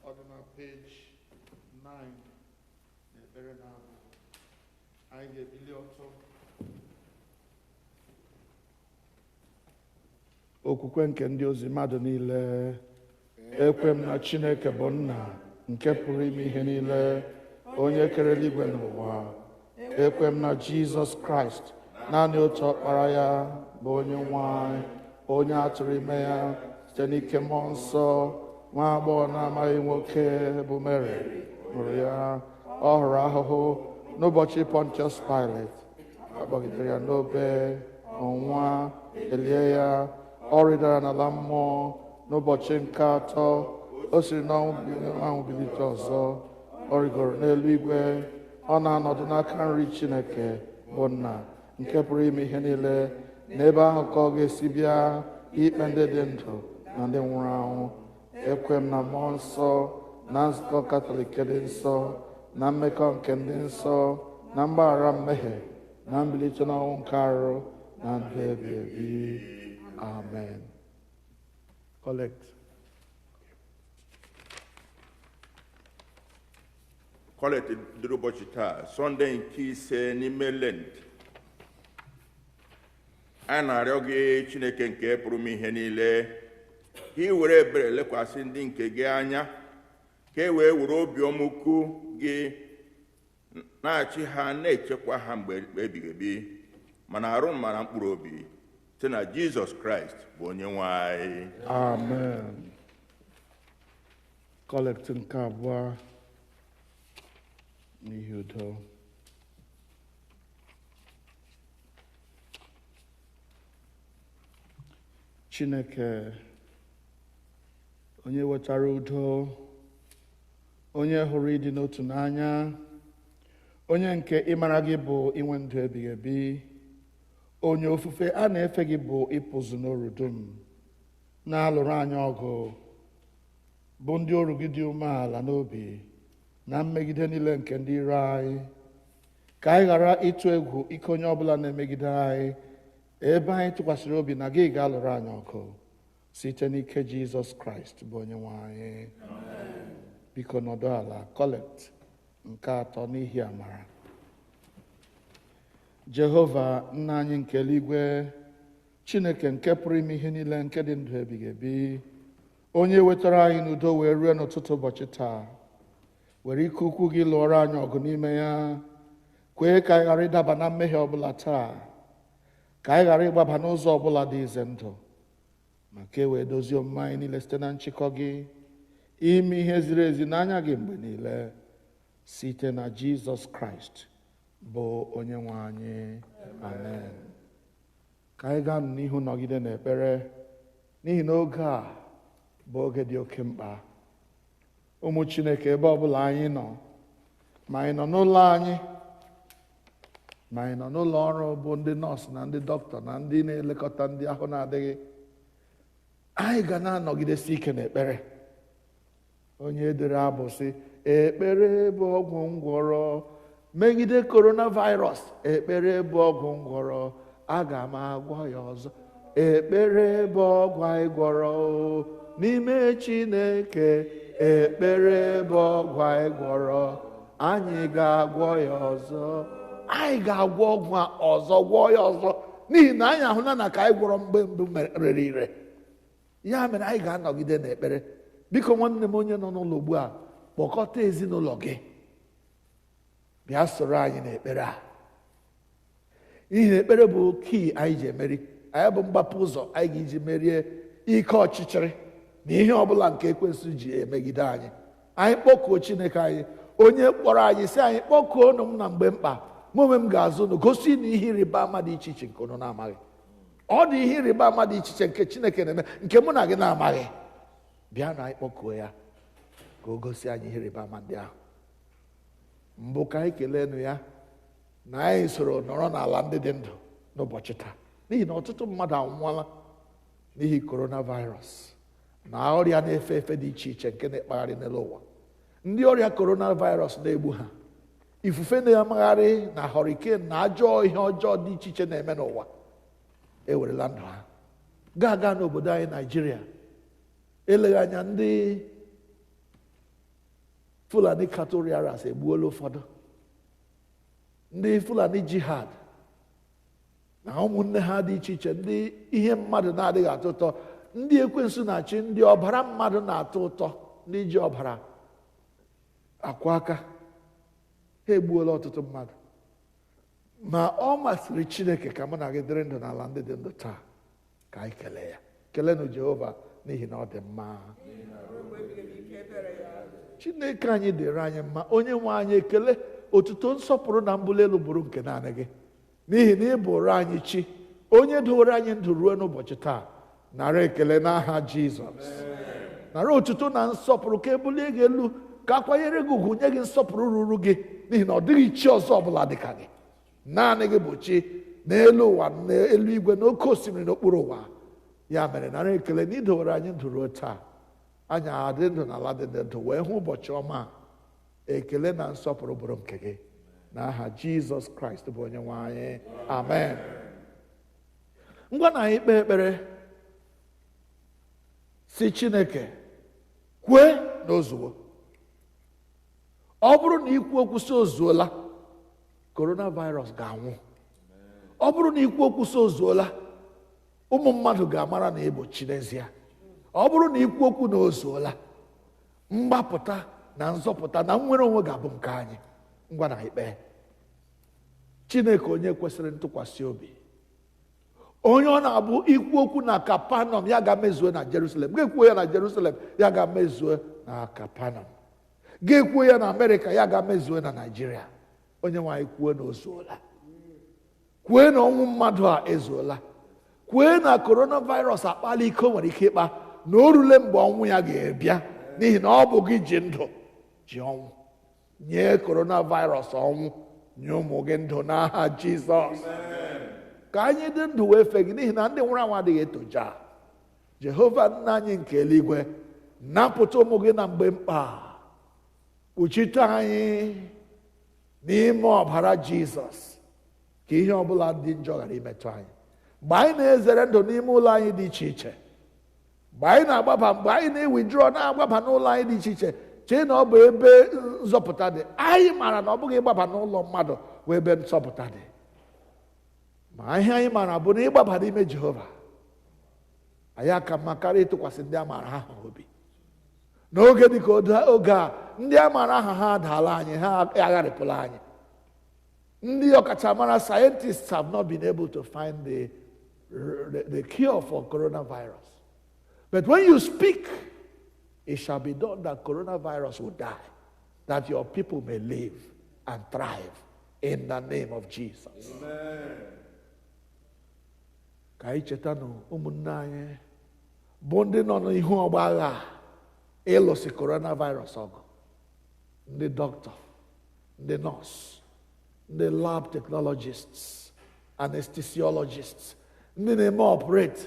Ọ dị na peji 9 n'ekpere na-abụ. Anyị ga-ebili ọtọ. Okwukwe nke ndị ozi mmadụ niile. Ekwe m na Chineke bụ nna nke pụrụ ime ihe niile, onye kere eluigwe n'ụwa. Ekwe m na Jizọs Kraịst, naanị otu ọkpara ya, bụ onye nwe anyị, onye a tụrụ ime ya site n'ike mmụọ nsọ, nwa agbọghọ na-amaghị nwoke bụ Mary mụrụ ya. Ọ hụrụ ahụhụ n'ụbọchị Pontius Pilate, a kpọgidere ya n'obe, ọnwa elie ya, ọ rịdara n'ala mmụọ. N'ụbọchị nke atọ o siri n'ọnwụ bilite ọzọ, ọ rịgoro n'eluigwe, ọ na-anọdụ n'aka nri Chineke bụ nna nke pụrụ ime ihe niile. N'ebe ahụ ka ọ ga-esi bịa ikpe ndị dị ndụ na ndị nwụrụ anwụ. Ekwe m na mmụọ nsọ, na nzukọ Katọlik dị nsọ, na mmekọ nke ndị nsọ, na mgbaghara mmehie, na mbilite n'ọnwụ nke arụ, na ndụ ebi ebi. Amen. Collect.
Collect dịrị ụbọchị taa, Sọnde nke 5 n'ime Lent. A na-arịọ gị, Chineke nke pụrụ ime ihe niile, ka ị were ebere lekwasị ndị nke gị anya, ka e wee were obiọma ukwu gị na-achị ha, na-echekwa ha mgbe ebighị ebi, mana arụ ma na mkpụrụ obi, site na Jizọs Kraịst bụ onye nwe anyị.
Amen. Collect nke abụọ n'ihi udo. Chineke, onye wetara udo, onye hụrụ ịdị n'otu n'anya, onye nke ịmara gị bụ inwe ndụ ebighị ebi, onye ofufe a na-efe gị bụ ịpụzụ n'oru dum, na-alụrụ anyị ọgụ, bụ ndị oru gị dị umeala n'obi na mmegide niile nke ndị iro anyị, ka anyị ghara ịtụ egwu ike onye ọbụla na-emegide anyị, ebe anyị tụkwasịrị obi na gị ga-alụrụ anyị ọgụ, site n'ike Jizọs Kraịst bụ onye nwe anyị. Biko nọdụ ala. Collect nke atọ n'ihi amara. Jehova nna anyị nke eluigwe, Chineke nke pụrụ ime ihe niile, nke dị ndụ ebighị ebi, onye wetara anyị n'udo wee rue n'ụtụtụ ụbọchị taa, were ike ukwu gị lụọrọ anyị ọgụ n'ime ya, kwee ka anyị ghara ịdaba na mmehie ọbụla taa, ka anyị ghara ịgbaba n'ụzọ ọbụla dị ize ndụ, ma ka e wee dozie omume anyị niile site na nchịkọ gị, ime ihe ziri ezi n'anya gị mgbe niile, site na Jizọs Kraịst bụ onye nwe anyị. Amen. Ka anyị gaa n'ihu nọgide n'ekpere, n'ihi na oge a bụ oge dị oke mkpa. Ụmụ Chineke, ebe ọbụla anyị nọ, ma anyị nọ n'ụlọ anyị, ma anyị nọ n'ụlọ ọrụ, bụ ndị nọọsụ na ndị dọkịta na ndị na-elekọta ndị ahụ na-adịghị, anyị ga na-anọgidesi ike n'ekpere. Onye dere abụ sị, ekpere bụ ọgwụ ngwọrọ megide coronavirus, ekpere bụ ọgwụ ngwọrọ, aga m agwọ ya ọzọ, ekpere bụ ọgwụ anyị gwọrọ n'ime Chineke, ekpere bụ ọgwụ anyị gwọrọ, anyị ga-agwọ ya ọzọ. Anyị ga-agwọ ọgwụ a ọzọ, gwọọ ya ọzọ, n'ihi na anyị ahụla na ka anyị gwọrọ mgbe mbụ rere ire. Ya mere anyị ga-anọgide n'ekpere. Biko nwanne m onye nọ n'ụlọ ugbu a, kpọkọta ezinụlọ gị bịa soro anyị n'ekpere a, n'ihi na ekpere bụ kii anyị ji emeri. Anyị bụ mgbapụ ụzọ anyị ga-eji merie ike ọchịchịrị na ihe ọbụla nke ekwensu ji emegide anyị. Anyị kpọkuo Chineke anyị, onye kpọrọ anyị sị anyị kpọkuo unu m na mgbe mkpa, mụ onwe m ga-azụ unu, gosi na ihe ịrịba ama dị iche iche nke unu na-amaghị. Ọ dị ihe ịrịba ama dị iche iche nke Chineke na-eme nke mụ na gị na-amaghị. Bịa na anyị kpọkuo ya ka o gosi anyị ihe ịrịba ama ndị ahụ. Mbụ ka anyị keleenụ ya na anyị soro nọrọ n'ala ndị dị ndụ n'ụbọchị taa, n'ihi na ọtụtụ mmadụ anwụọla n'ihi coronavirus na ọrịa na-efe efe dị iche iche nke na-ekpagharị n'elu ụwa. Ndị ọrịa coronavirus na-egbu ha, ifufe na-amagharị na hurricane na ajọ ihe ọjọọ dị iche iche na-eme n'ụwa ewerela ndụ ha. Gaa n'obodo anyị Naijiria, eleghị anya ndị Fulani cattle rearers egbuola ụfọdụ ndị Fulani jihad na ụmụnne ha dị iche iche, ndị ihe mmadụ na-adịghị atọ ụtọ, ndị ekwensu na-achị, ndị ọbara mmadụ na-atọ ụtọ, ndị ji ọbara akwa aka. Ha egbuola ọtụtụ mmadụ. Ma ọ masịrị Chineke ka mụ na gị dịrị ndụ n'ala ndị dị ndụ taa. Ka anyị kelee ya. Kelenụ Jehova, n'ihi na ọ dị mma. Chineke anyị dịrị anyị mma. Onye nwe anyị, ekele, otuto, nsọpụrụ na mbuli elu bụrụ nke naanị gị, n'ihi na ị bụrụ anyị Chi onye dowere anyị ndụ ruo n'ụbọchị taa. Nara ekele n'aha Jizọs. Nara otuto na nsọpụrụ. Ka ebulie gị elu, ka akwanyere gị ugwu, nye gị nsọpụrụ ruru gị, n'ihi na ọ dịghị chi ọzọ ọbụla dị ka gị. Naanị gị bụ Chi n'elu ụwa, n'elu igwe, n'oke osimiri, n'okpuru ụwa. Ya mere, nara ekele na idowere anyị ndụ ruo taa. Anyị adị ndụ n'ala dị ndụ wee hụ ụbọchị ọma a. Ekele na nsọpụrụ bụrụ nke gị, n'aha Jizọs Kraịst bụ Onye nwe anyị. Amen. Ngwa, na anyị kpee ekpere si Chineke kwee na ozuwo. Ọ bụrụ na ikwu okwu si ozuola, coronavirus ga-anwụ. Ọ bụrụ na ikwu okwu si ozuola, ụmụ mmadụ ga-amara na ịbụ Chi n'ezie. Ọ bụrụ na ikwu okwu na ozuola, mgbapụta na nzọpụta na nnwere onwe ga-abụ nke anyị. Ngwa, na ikpe. Chineke onye kwesịrị ntụkwasị obi, onye ọ na-abụ ikwu okwu na Kapanọm, ya ga-mezuo na Jerusalem, ga-ekwuo ya na Jerusalem, ya ga-mezuo na Kapanọm, ga-ekwuo ya na Amerịka, ya ga-mezuo na Naijiria. Onye nwe anyị, kwuo na ozuola. Kwue na ọnwụ mmadụ a ezuola. Kwue na coronavirus akpala ike o nwere ike ịkpa, na o rule mgbe ọnwụ ya ga-ebịa, n'ihi na ọ bụ gị ji ndụ, ji ọnwụ. Nye coronavirus ọnwụ, nye ụmụ gị ndụ n'aha Jizọs, ka anyị dị ndụ wee fee gị, n'ihi na ndị nwụrụ anwụ adịghị etoja. Jehova Nna anyị nke eluigwe, napụta ụmụ gị na mgbe mkpa. Kpuchite anyị n'ime ọbara Jizọs, ka ihe ọbụla dị njọ ghara imetụ anyị mgbe anyị na-ezere ndụ n'ime ụlọ anyị dị iche iche, mgbe anyị na-agbaba, mgbe anyị na-ewithdraw, na-agbaba n'ụlọ anyị dị iche iche, chee na ọ bụ ebe nzọpụta dị. Anyị maara na ọ bụghị ịgbaba n'ụlọ mmadụ bụ ebe nzọpụta dị, ma ihe anyị maara bụ na ịgbaba n'ime Jehova anyị aka mma karịa ịtụkwasị ndị a maara aha obi. N'oge dịka oge a, ndị a maara aha ha adaala anyị, ha agharịpụla anyị. Ndị ọkachamara, scientists, have not been able to find the cure for coronavirus, but when you speak, it shall be done, that coronavirus will die, that your people may live and thrive, in the name of Jesus. Ka anyị cheta na ụmụnne anyị bụ ndị nọ n'ihu ọgba agha ịlụsị coronavirus ọgụ, ndị dọkịta, ndị nọọsụ, ndị lab technologists, anesthesiologists, ndị na-eme operate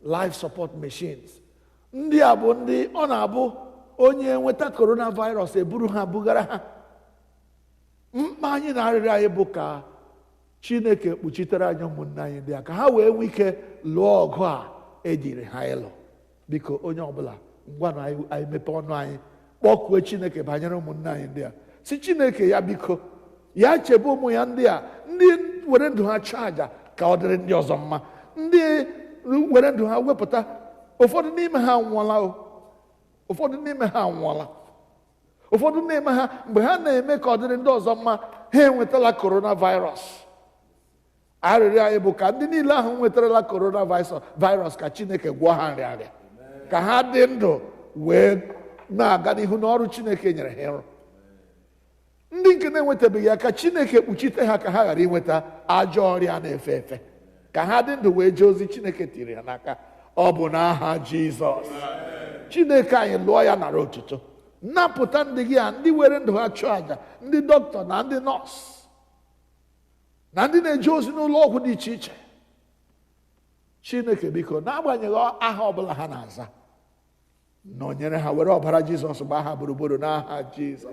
life support machines. Ndị a bụ ndị ọ na-abụ onye nweta coronavirus, eburu ha bugara ha. Mkpa anyị na arịrịọ anyị bụ ka Chineke kpuchitere anyị ụmụnne anyị ndị a, ka ha wee nwee ike lụọ ọgụ a ejiri ha ịlụ. Biko, onye ọbụla, ngwa na anyị mepee ọnụ anyị kpọkuo Chineke banyere ụmụnne anyị ndị a, si Chineke ya biko, ya chebe ụmụ ya ndị a, ndị were ndụ ha chụọ àjà ka ọ dịrị ndị ọzọ mma, ndị were ndụ ha wepụta. Ụfọdụ n'ime ha anwụọla o, ụfọdụ n'ime ha anwụọla. Ụfọdụ n'ime ha, mgbe ha na-eme ka ọ dịrị ndị ọzọ mma, ha enwetala coronavirus. Arịrịọ anyị bụ ka ndị niile ahụ nwetarala coronavirus, ka Chineke gwọọ ha nrịanrịa, ka ha dị ndụ wee na-aga n'ihu n'ọrụ Chineke nyere ha ịrụ. Ndị nke na-enwetabeghị ya, ka Chineke kpuchite ha, ka ha ghara inweta ajọ ọrịa na-efe efe, ka ha dị ndụ wee jee ozi Chineke tiri ha n'aka. Ọ bụ n'aha Jizọs. Chineke anyị, lụọ ya, nara otuto. Napụta ndị gị a, ndị were ndụ ha chụọ àjà, ndị dọkịta na ndị nọọsụ na ndị na-eje ozi n'ụlọ ọgwụ dị iche iche. Chineke biko, n'agbanyeghị aha ọbụla ha na-aza, nọnyere ha. Were ọbara Jizọs gbaa ha gburugburu n'aha Jizọs,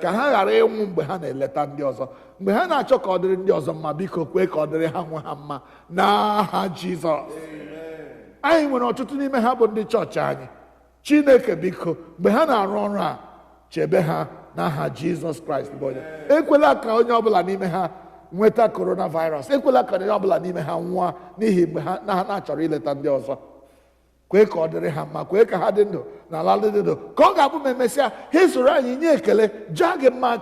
ka ha ghara ịnwụ mgbe ha na-eleta ndị ọzọ, mgbe ha na-achọ ka ọ dịrị ndị ọzọ mma. Biko kwee ka ọ dịrị ha nwe ha mma n'aha Jizọs. Anyị nwere ọtụtụ n'ime ha bụ ndị chọọchị anyị. Chineke biko, mgbe ha na-arụ ọrụ a, chebe ha. N'aha Jizọs Kraịst bụ onye. Ekwela ka onye ọbụla n'ime ha nweta coronavirus. Ekwela ka onye ọbụla n'ime ha nwụọ n'ihi mgbe ha na ha na-achọrọ ileta ndị ọzọ. Kwee ka ọ dịrị ha mma, kwee ka ha dị ndụ na ala dị ndụ, ka ọ ga-abụ ma emesịa ha esoro anyị nye ekele, jaa gị mma,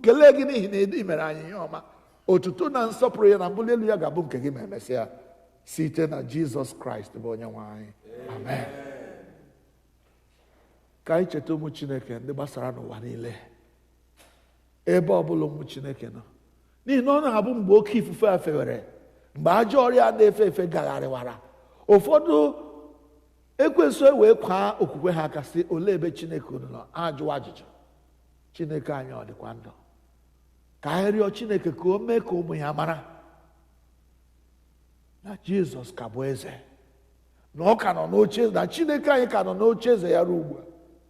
kelee gị n'ihi na ị mere anyị ihe ọma. Otuto na nsọpụrụ ya na mbuli elu ya ga-abụ nke gị ma emesịa, site na Jizọs Kraịst bụ onye nwe anyị. Amen. Ka anyị cheta ụmụ Chineke ndị gbasara n'ụwa niile, ebe ọbụla ụmụ Chineke nọ, n'ihi na ọ na-abụ mgbe oke ifufe a fewere, mgbe ajọ ọrịa na-efe efe gagharịwara, ụfọdụ ekwensu wee kwaa okwukwe ha aka sị, olee ebe Chineke unu nọ? Ajụwa ajụjụ, Chineke anyị ọ dịkwa ndụ? Ka anyị rịọ Chineke ka o mee ka ụmụ ya mara na Jizọs ka bụ eze, na ọ ka nọ n'oche, na Chineke anyị ka nọ n'oche eze ya ruo ugbu a,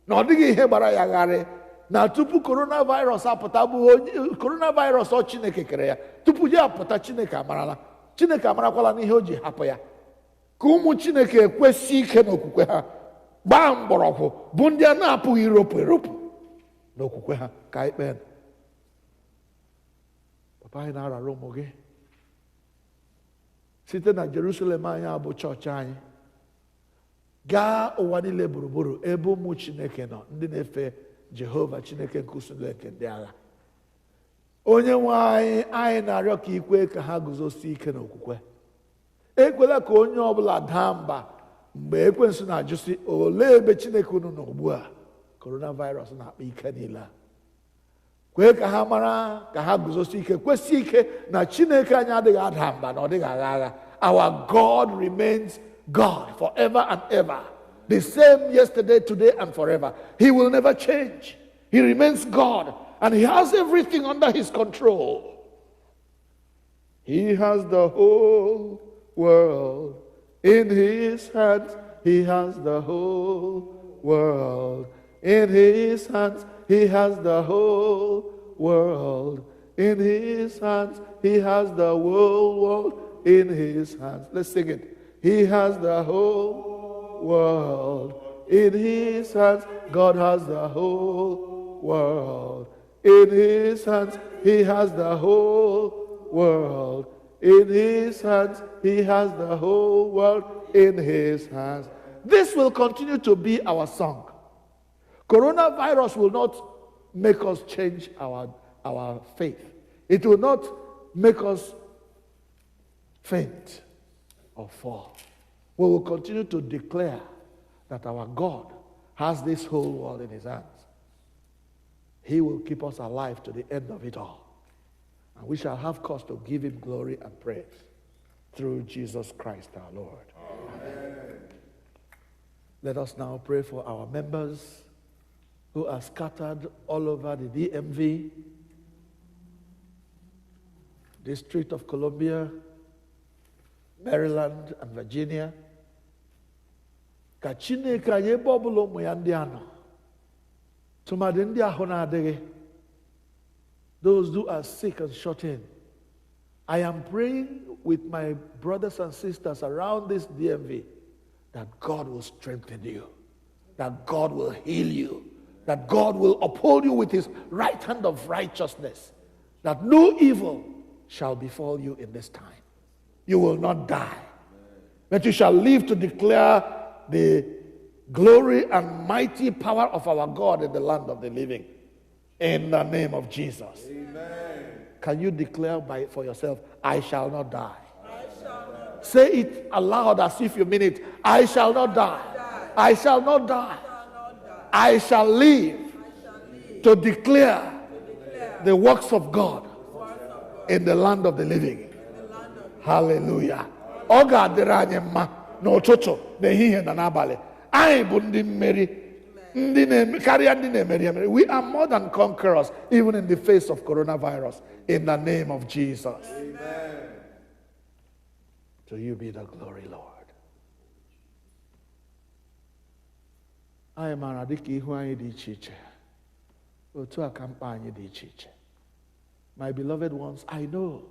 na ọ dịghị ihe gbara ya gharị, na tupu coronavirus apụta bụ onye coronavirus ọ Chineke kere ya, tupu ya apụta Chineke amarala, Chineke amarakwala n'ihe o ji hapụ ya. Ka ụmụ Chineke ekwesị ike n'okwukwe ha, gbaa mgbọrọgwụ bụ ndị a na-apụghị iropụ eropụ n'okwukwe ha. Ka anyị kpee. Papa, anyị na-arara ụmụ gị site na Jerusalem anyị abụ chọọchị anyị gaa ụwa niile gburugburu, ebe ụmụ Chineke nọ, ndị na-efe Jehova Chineke nke usuu nke ndị agha. Onye nwe anyị, anyị na-arịọ ka ikwe ka ha guzosie ike n'okwukwe. Ekwela ka onye ọbụla daa mba mgbe ekwensu na-ajụsị, olee ebe Chineke unu nọ ugbu a coronavirus na-akpa ike niile a? Kwee ka ha mara, ka ha guzosie ike, kwesị ike na Chineke anyị adịghị ada mba, na ọ dịghị agha agha. Our God remains God forever and ever, the same yesterday, today and forever. He will never change. He remains God and he has everything under his control. He has the whole world in his hands. He has the whole world in his hands. He has the whole world in his hands. He has the whole world in his hands. Let's sing it. He has the whole world in his hands. God has the whole world in his hands. He has the whole world in his hands. He has the whole world in his hands. This will continue to be our song. Coronavirus will not make us change our faith. It will not make us faint or fall. We will continue to declare that our God has this whole world in his hands. He will keep us alive to the end of it all. And we shall have cause to give him glory and praise through Jesus Christ our Lord. Amen. Let us now pray for our members who are scattered all over the DMV, District of Columbia, Maryland, and Virginia. Ka Chineke anyị, ebe ọbụla ụmụ ya ndị a nọ, tụmadị ndị ahụ na-adịghị, those who are sick and shut in, I am praying with my brothers and sisters around this DMV that God will strengthen you, that God will heal you, that God will uphold you with his right hand of righteousness, that no evil shall befall you in this time. You will not die, but you shall live to declare the glory and mighty power of our God in the land of the living. In the name of Jesus.
Amen.
Can you declare for yourself, I shall not die? Say it aloud as if you mean it. I shall not die. I shall not die. I shall live to declare the works of God in the land of the living. Hallelujah. Ọ ga-adịrị anyị mma n'ụtụtụ, n'ehihie na n'abalị. Anyị bụ ndị mmeri, ndị na-eme karịa ndị na-emeri emeri. We are more than conquerors even in the face of coronavirus, in the name of Jesus.
Amen.
To you be the glory, Lord. Anyị maara dịka ihu anyị dị iche iche, otu a ka mkpa anyị dị iche iche. My beloved ones, I know.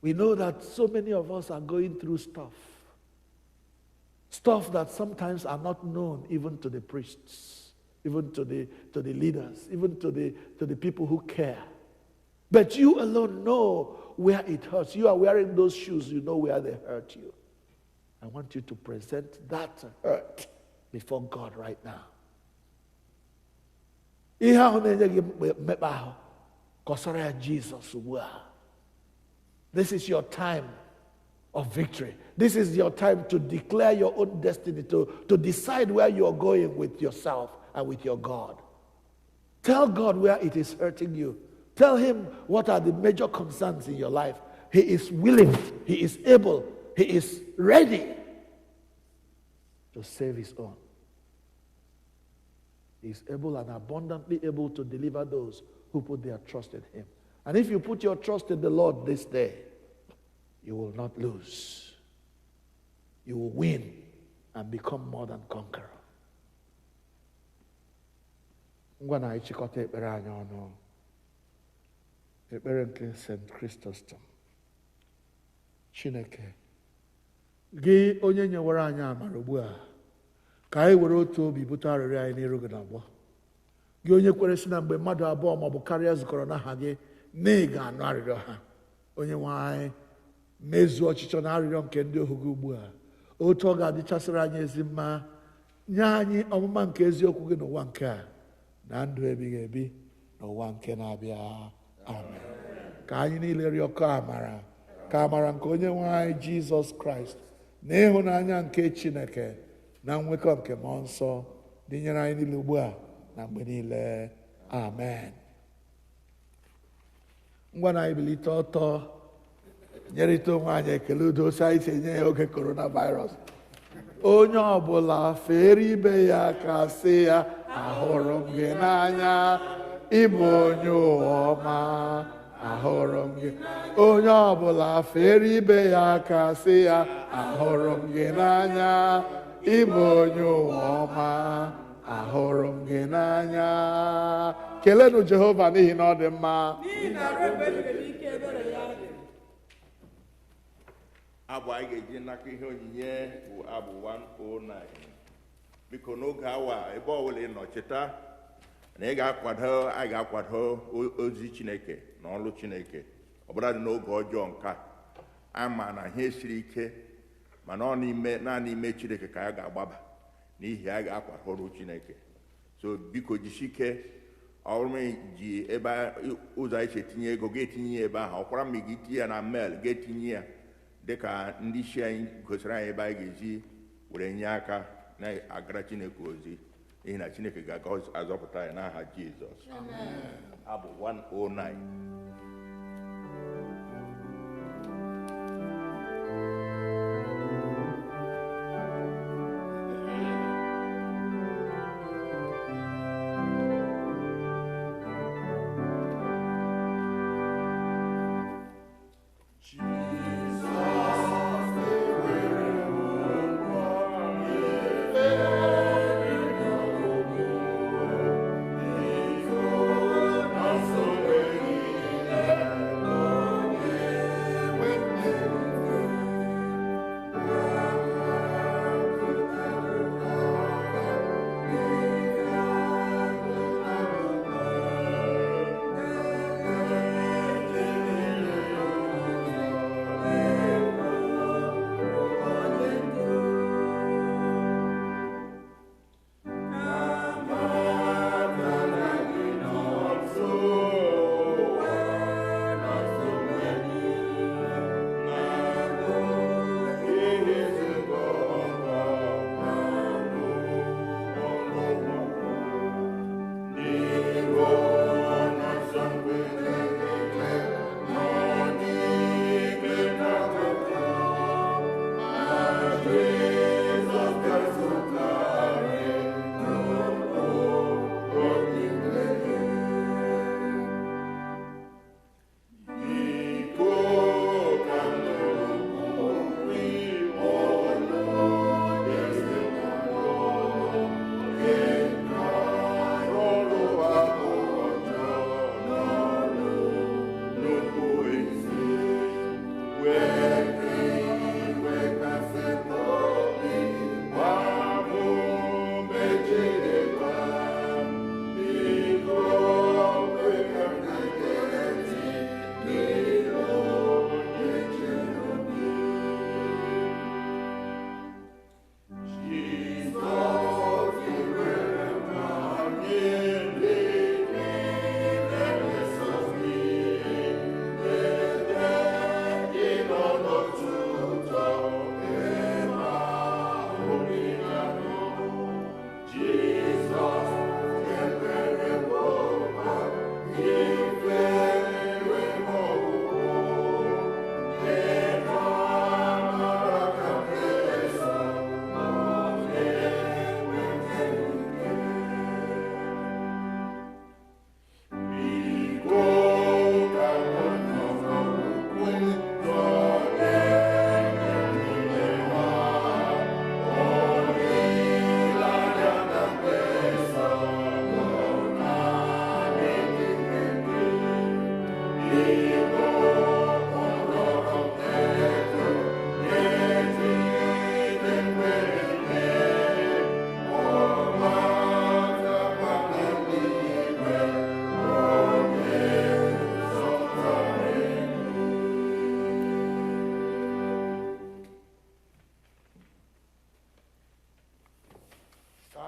We know that so many of us are going through stuff. Stuff that sometimes are not known even to the priests. even to the leaders, even to the people who care. But you alone know where it hurts. You are wearing those shoes, you know where they hurt you. I want you to present that hurt before God right now. Ihe ahụ na-enye gị mmekpa ahụ, kọsara ya Jizọs ugbu a. This is your time of victory. This is your time to declare your own destiny, to decide where you are going with yourself and with your God. Tell God where it is hurting you. Tell him what are the major concerns in your life. He is willing, he is able, he is ready to save his own. He is able and abundantly able to deliver those who put their trust in him. And if you put your trust in the Lord this day, you will not lose. You will win and become more than conqueror. Ngwa na anyị chịkọta ekpere anyị ọnụ. Ekpere nke St. Chrysostom. Chineke, gị onye nyewere anyị amara ugbu a, ka anyị were otu obi bute arịrịọ anyị n'iru gị n'ọgbọ. Gị onye kwere sị na mgbe mmadụ abụọ maọbụ karịa zukọrọ n'aha gị, na ị ga-anụ arịrịọ ha. Onye nwe anyị, mezuo ọchịchọ na arịrịọ nke ndị ohu gị ugbu a. Otu ọ ga-adịchasịrị anyị ezi mma, nye anyị ọmụma nke eziokwu gị n'ụwa nke a, na ndụ ebighị ebi n'ụwa nke na-abịa. Amen. Ka anyị niile rịọkọ amara, ka amara nke onye nwe anyị Jizọs Kraịst na ịhụnanya nke Chineke na nwekọ nke Mmụọ Nsọ dịnyere anyị niile ugbu a na mgbe niile. Amen. Ngwa na anyị bilite ọtọ, nyerịta onwe anyị ekele udo otu anyị si enye ya oge coronavirus. Onye ọbụla fere ibe ya ka sị ya, ahụrụ m gị n'anya, ịbụ onye ụwa ọma, ahụrụ m gị. Onye ọbụla fere ibe ya ka sị ya, ahụrụ m gị n'anya, ịbụ onye ụwa ọma, ahụrụ m gị n'anya. Kelenụ Jehova n'ihi na ọ dị mma.
N'ihi na ruo mgbe ebighị ebi ike ebere ya dị.
Abụ anyị ga-eji n'aka ihe onyinye bụ abụ 109. Biko n'oge awa ebe ọbụla ị nọ, cheta na ị ga-akwado, anyị ga-akwado ozi Chineke na ọrụ Chineke ọbụladị n'oge ọjọọ nke a. Ama na ihe siri ike, mana ọ n'ime naanị ime Chineke ka a ga-agbaba, n'ihi a ga-akwado ọrụ Chineke. So biko jisi ike, ọ bụrụ ma ị ji ebe ụzọ anyị si etinye ego, ga-etinye ya ebe ahụ. Ọkwara ma ị ga-etinye ya na mail, ga-etinye ya dịka ndị isi anyị gosiri anyị ebe anyị ga-esi were nye aka na-agara Chineke ozi, n'ihi na Chineke ga-azọpụta anyị n'aha Jizọs. Abụ 109.
Thank you.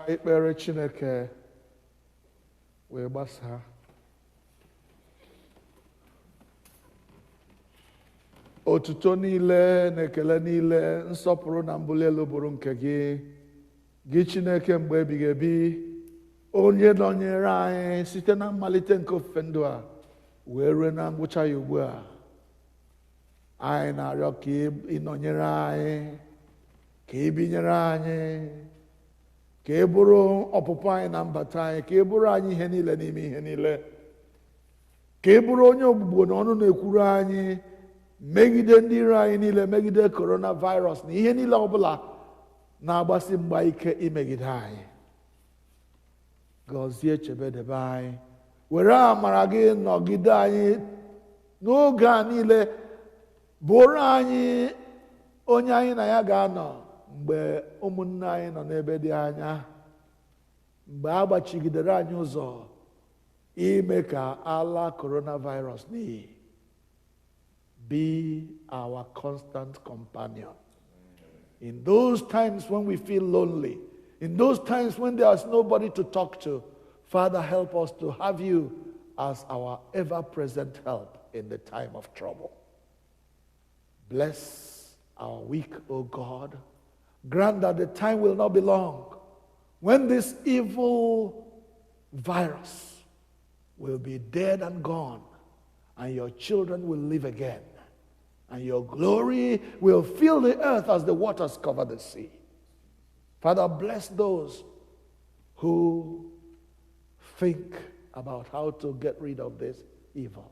Ikpere Chineke wee gbasaa. Otuto niile na ekele niile, nsọpụrụ na mbuli elu bụrụ nke gị, gị Chineke mgbe ebighị ebi, onye nọnyere anyị site na mmalite nke ofufe ndụ a wee rue na ngwụcha ya ugbu a. Anyị na-arịọ ka ị nọnyere anyị, ka ị binyere anyị, ka ị bụrụ ọpụpụ anyị na mbata anyị, ka ị bụrụ anyị ihe niile n'ime ihe niile, ka ị bụrụ onye ogbugbo na ọnụ na-ekwuru anyị megide ndị iro anyị niile, megide coronavirus na ihe niile ọbụla na-agbasi mgba ike imegide anyị. Gọzie, chebedebe anyị, were amara gị nọgide anyị n'oge a niile, bụrụ anyị onye anyị na ya ga-anọ mgbe ụmụnne anyị nọ n'ebe dị anya, mgbe a gbachigidere anyị ụzọ ime ka ala coronavirus n'iyi. Be our constant companion. In those times when we feel lonely, in those times when there is nobody to talk to, Father, help us to have you as our ever-present help in the time of trouble. Bless our week, O God. Grant that the time will not be long when this evil virus will be dead and gone, and your children will live again, and your glory will fill the earth as the waters cover the sea. Father, bless those who think about how to get rid of this evil.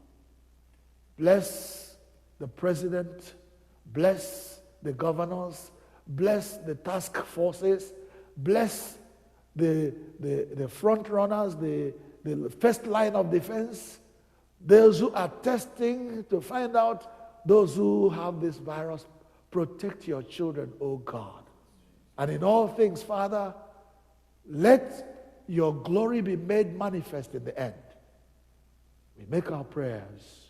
Bless the president, bless the governors, bless the task forces, bless the front runners, the first line of defense, those who are testing to find out those who have this virus. Protect your children, O God. And in all things, Father, let your glory be made manifest in the end. We make our prayers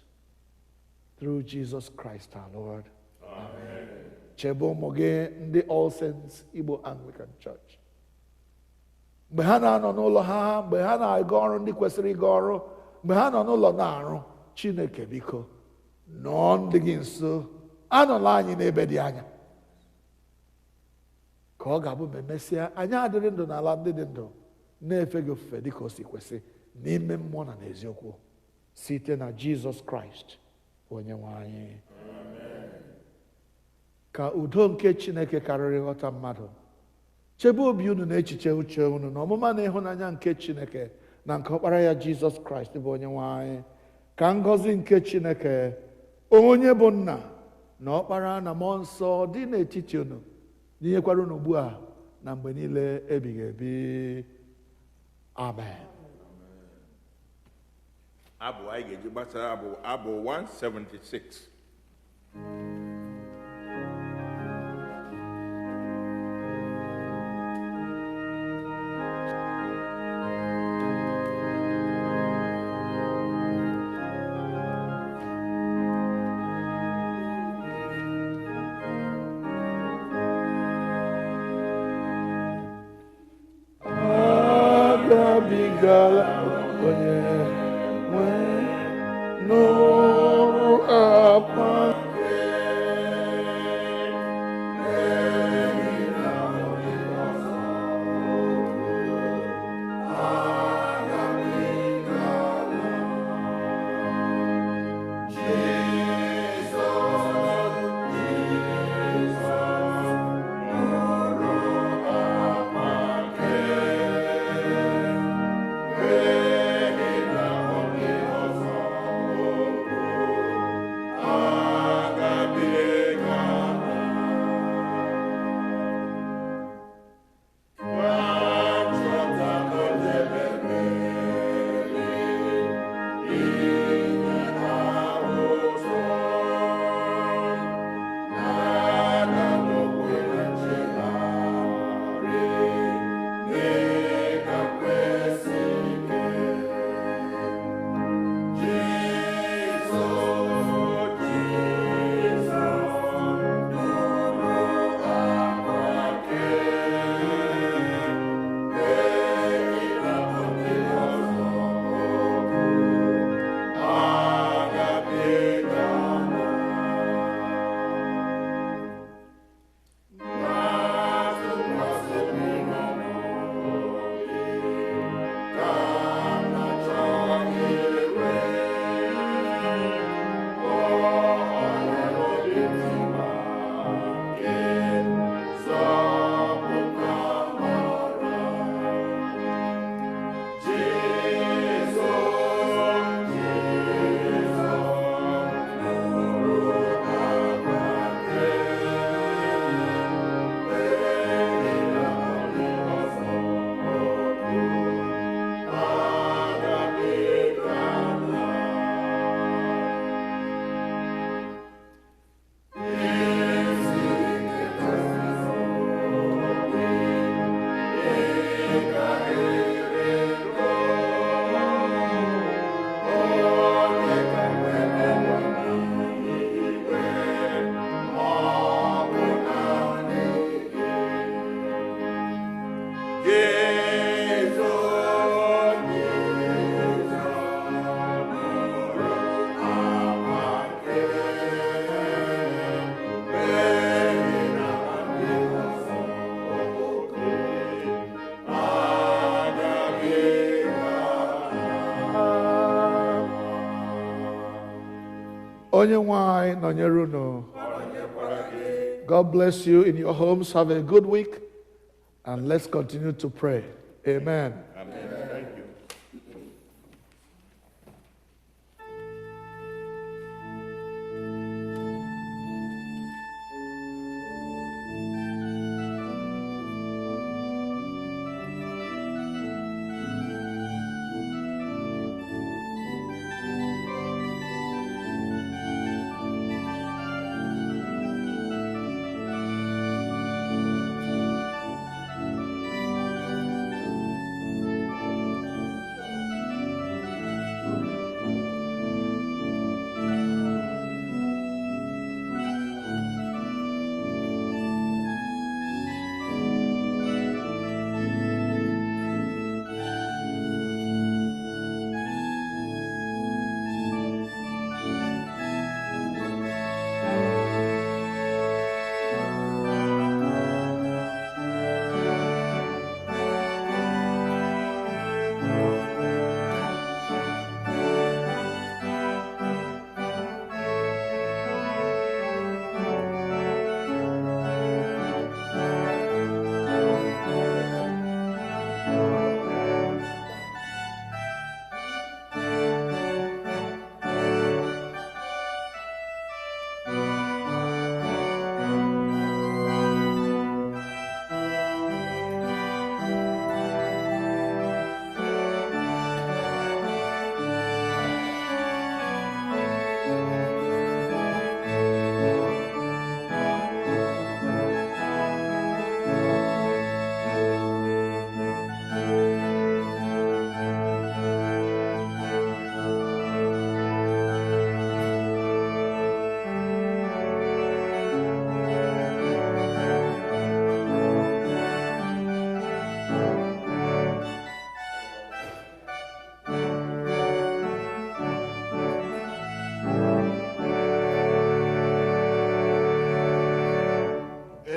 through Jesus Christ our Lord. Amen. Chebe ụmụ gị ndị All Saints Igbo Anglican Church. Mgbe ha na-anọ n'ụlọ ha, mgbe ha na-aga ọrụ ndị kwesịrị ịga ọrụ, mgbe ha nọ n'ụlọ na-arụ, Chineke biko nọọ ndị gị nso, anọla anyị n'ebe dị anya, ka ọ ga-abụ ma emesịa anyị adịrị ndụ n'ala ndị dị ndụ, na-efe gị ofufe dịka o si kwesị n'ime mmụọ na n'eziokwu, site na Jizọs Kraịst onye nwe anyị. Ka udo nke Chineke karịrị nghọta mmadụ chebe obi unu na echiche uche unu na ọmụma na ịhụnanya nke Chineke na nke ọkpara ya Jizọs Kraịst bụ onye nwe anyị. Ka ngọzi nke Chineke onye bụ nna na ọkpara na mmụọ nsọ dị n'etiti unu, nyenyekwara unu ugbu a na mgbe niile ebighị ebi. Amen.
Abụ anyị ga-eji gbasara abụ abụ 176.
Agabigala onye nwe nụrụ akwa
Amen.
Onye nwe anyị nọnyere unu. God bless you in your homes. Have a good week. And let's continue to pray. Amen.
Amen. Thank you.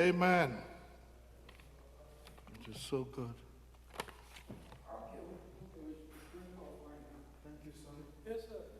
Amen. It is so good.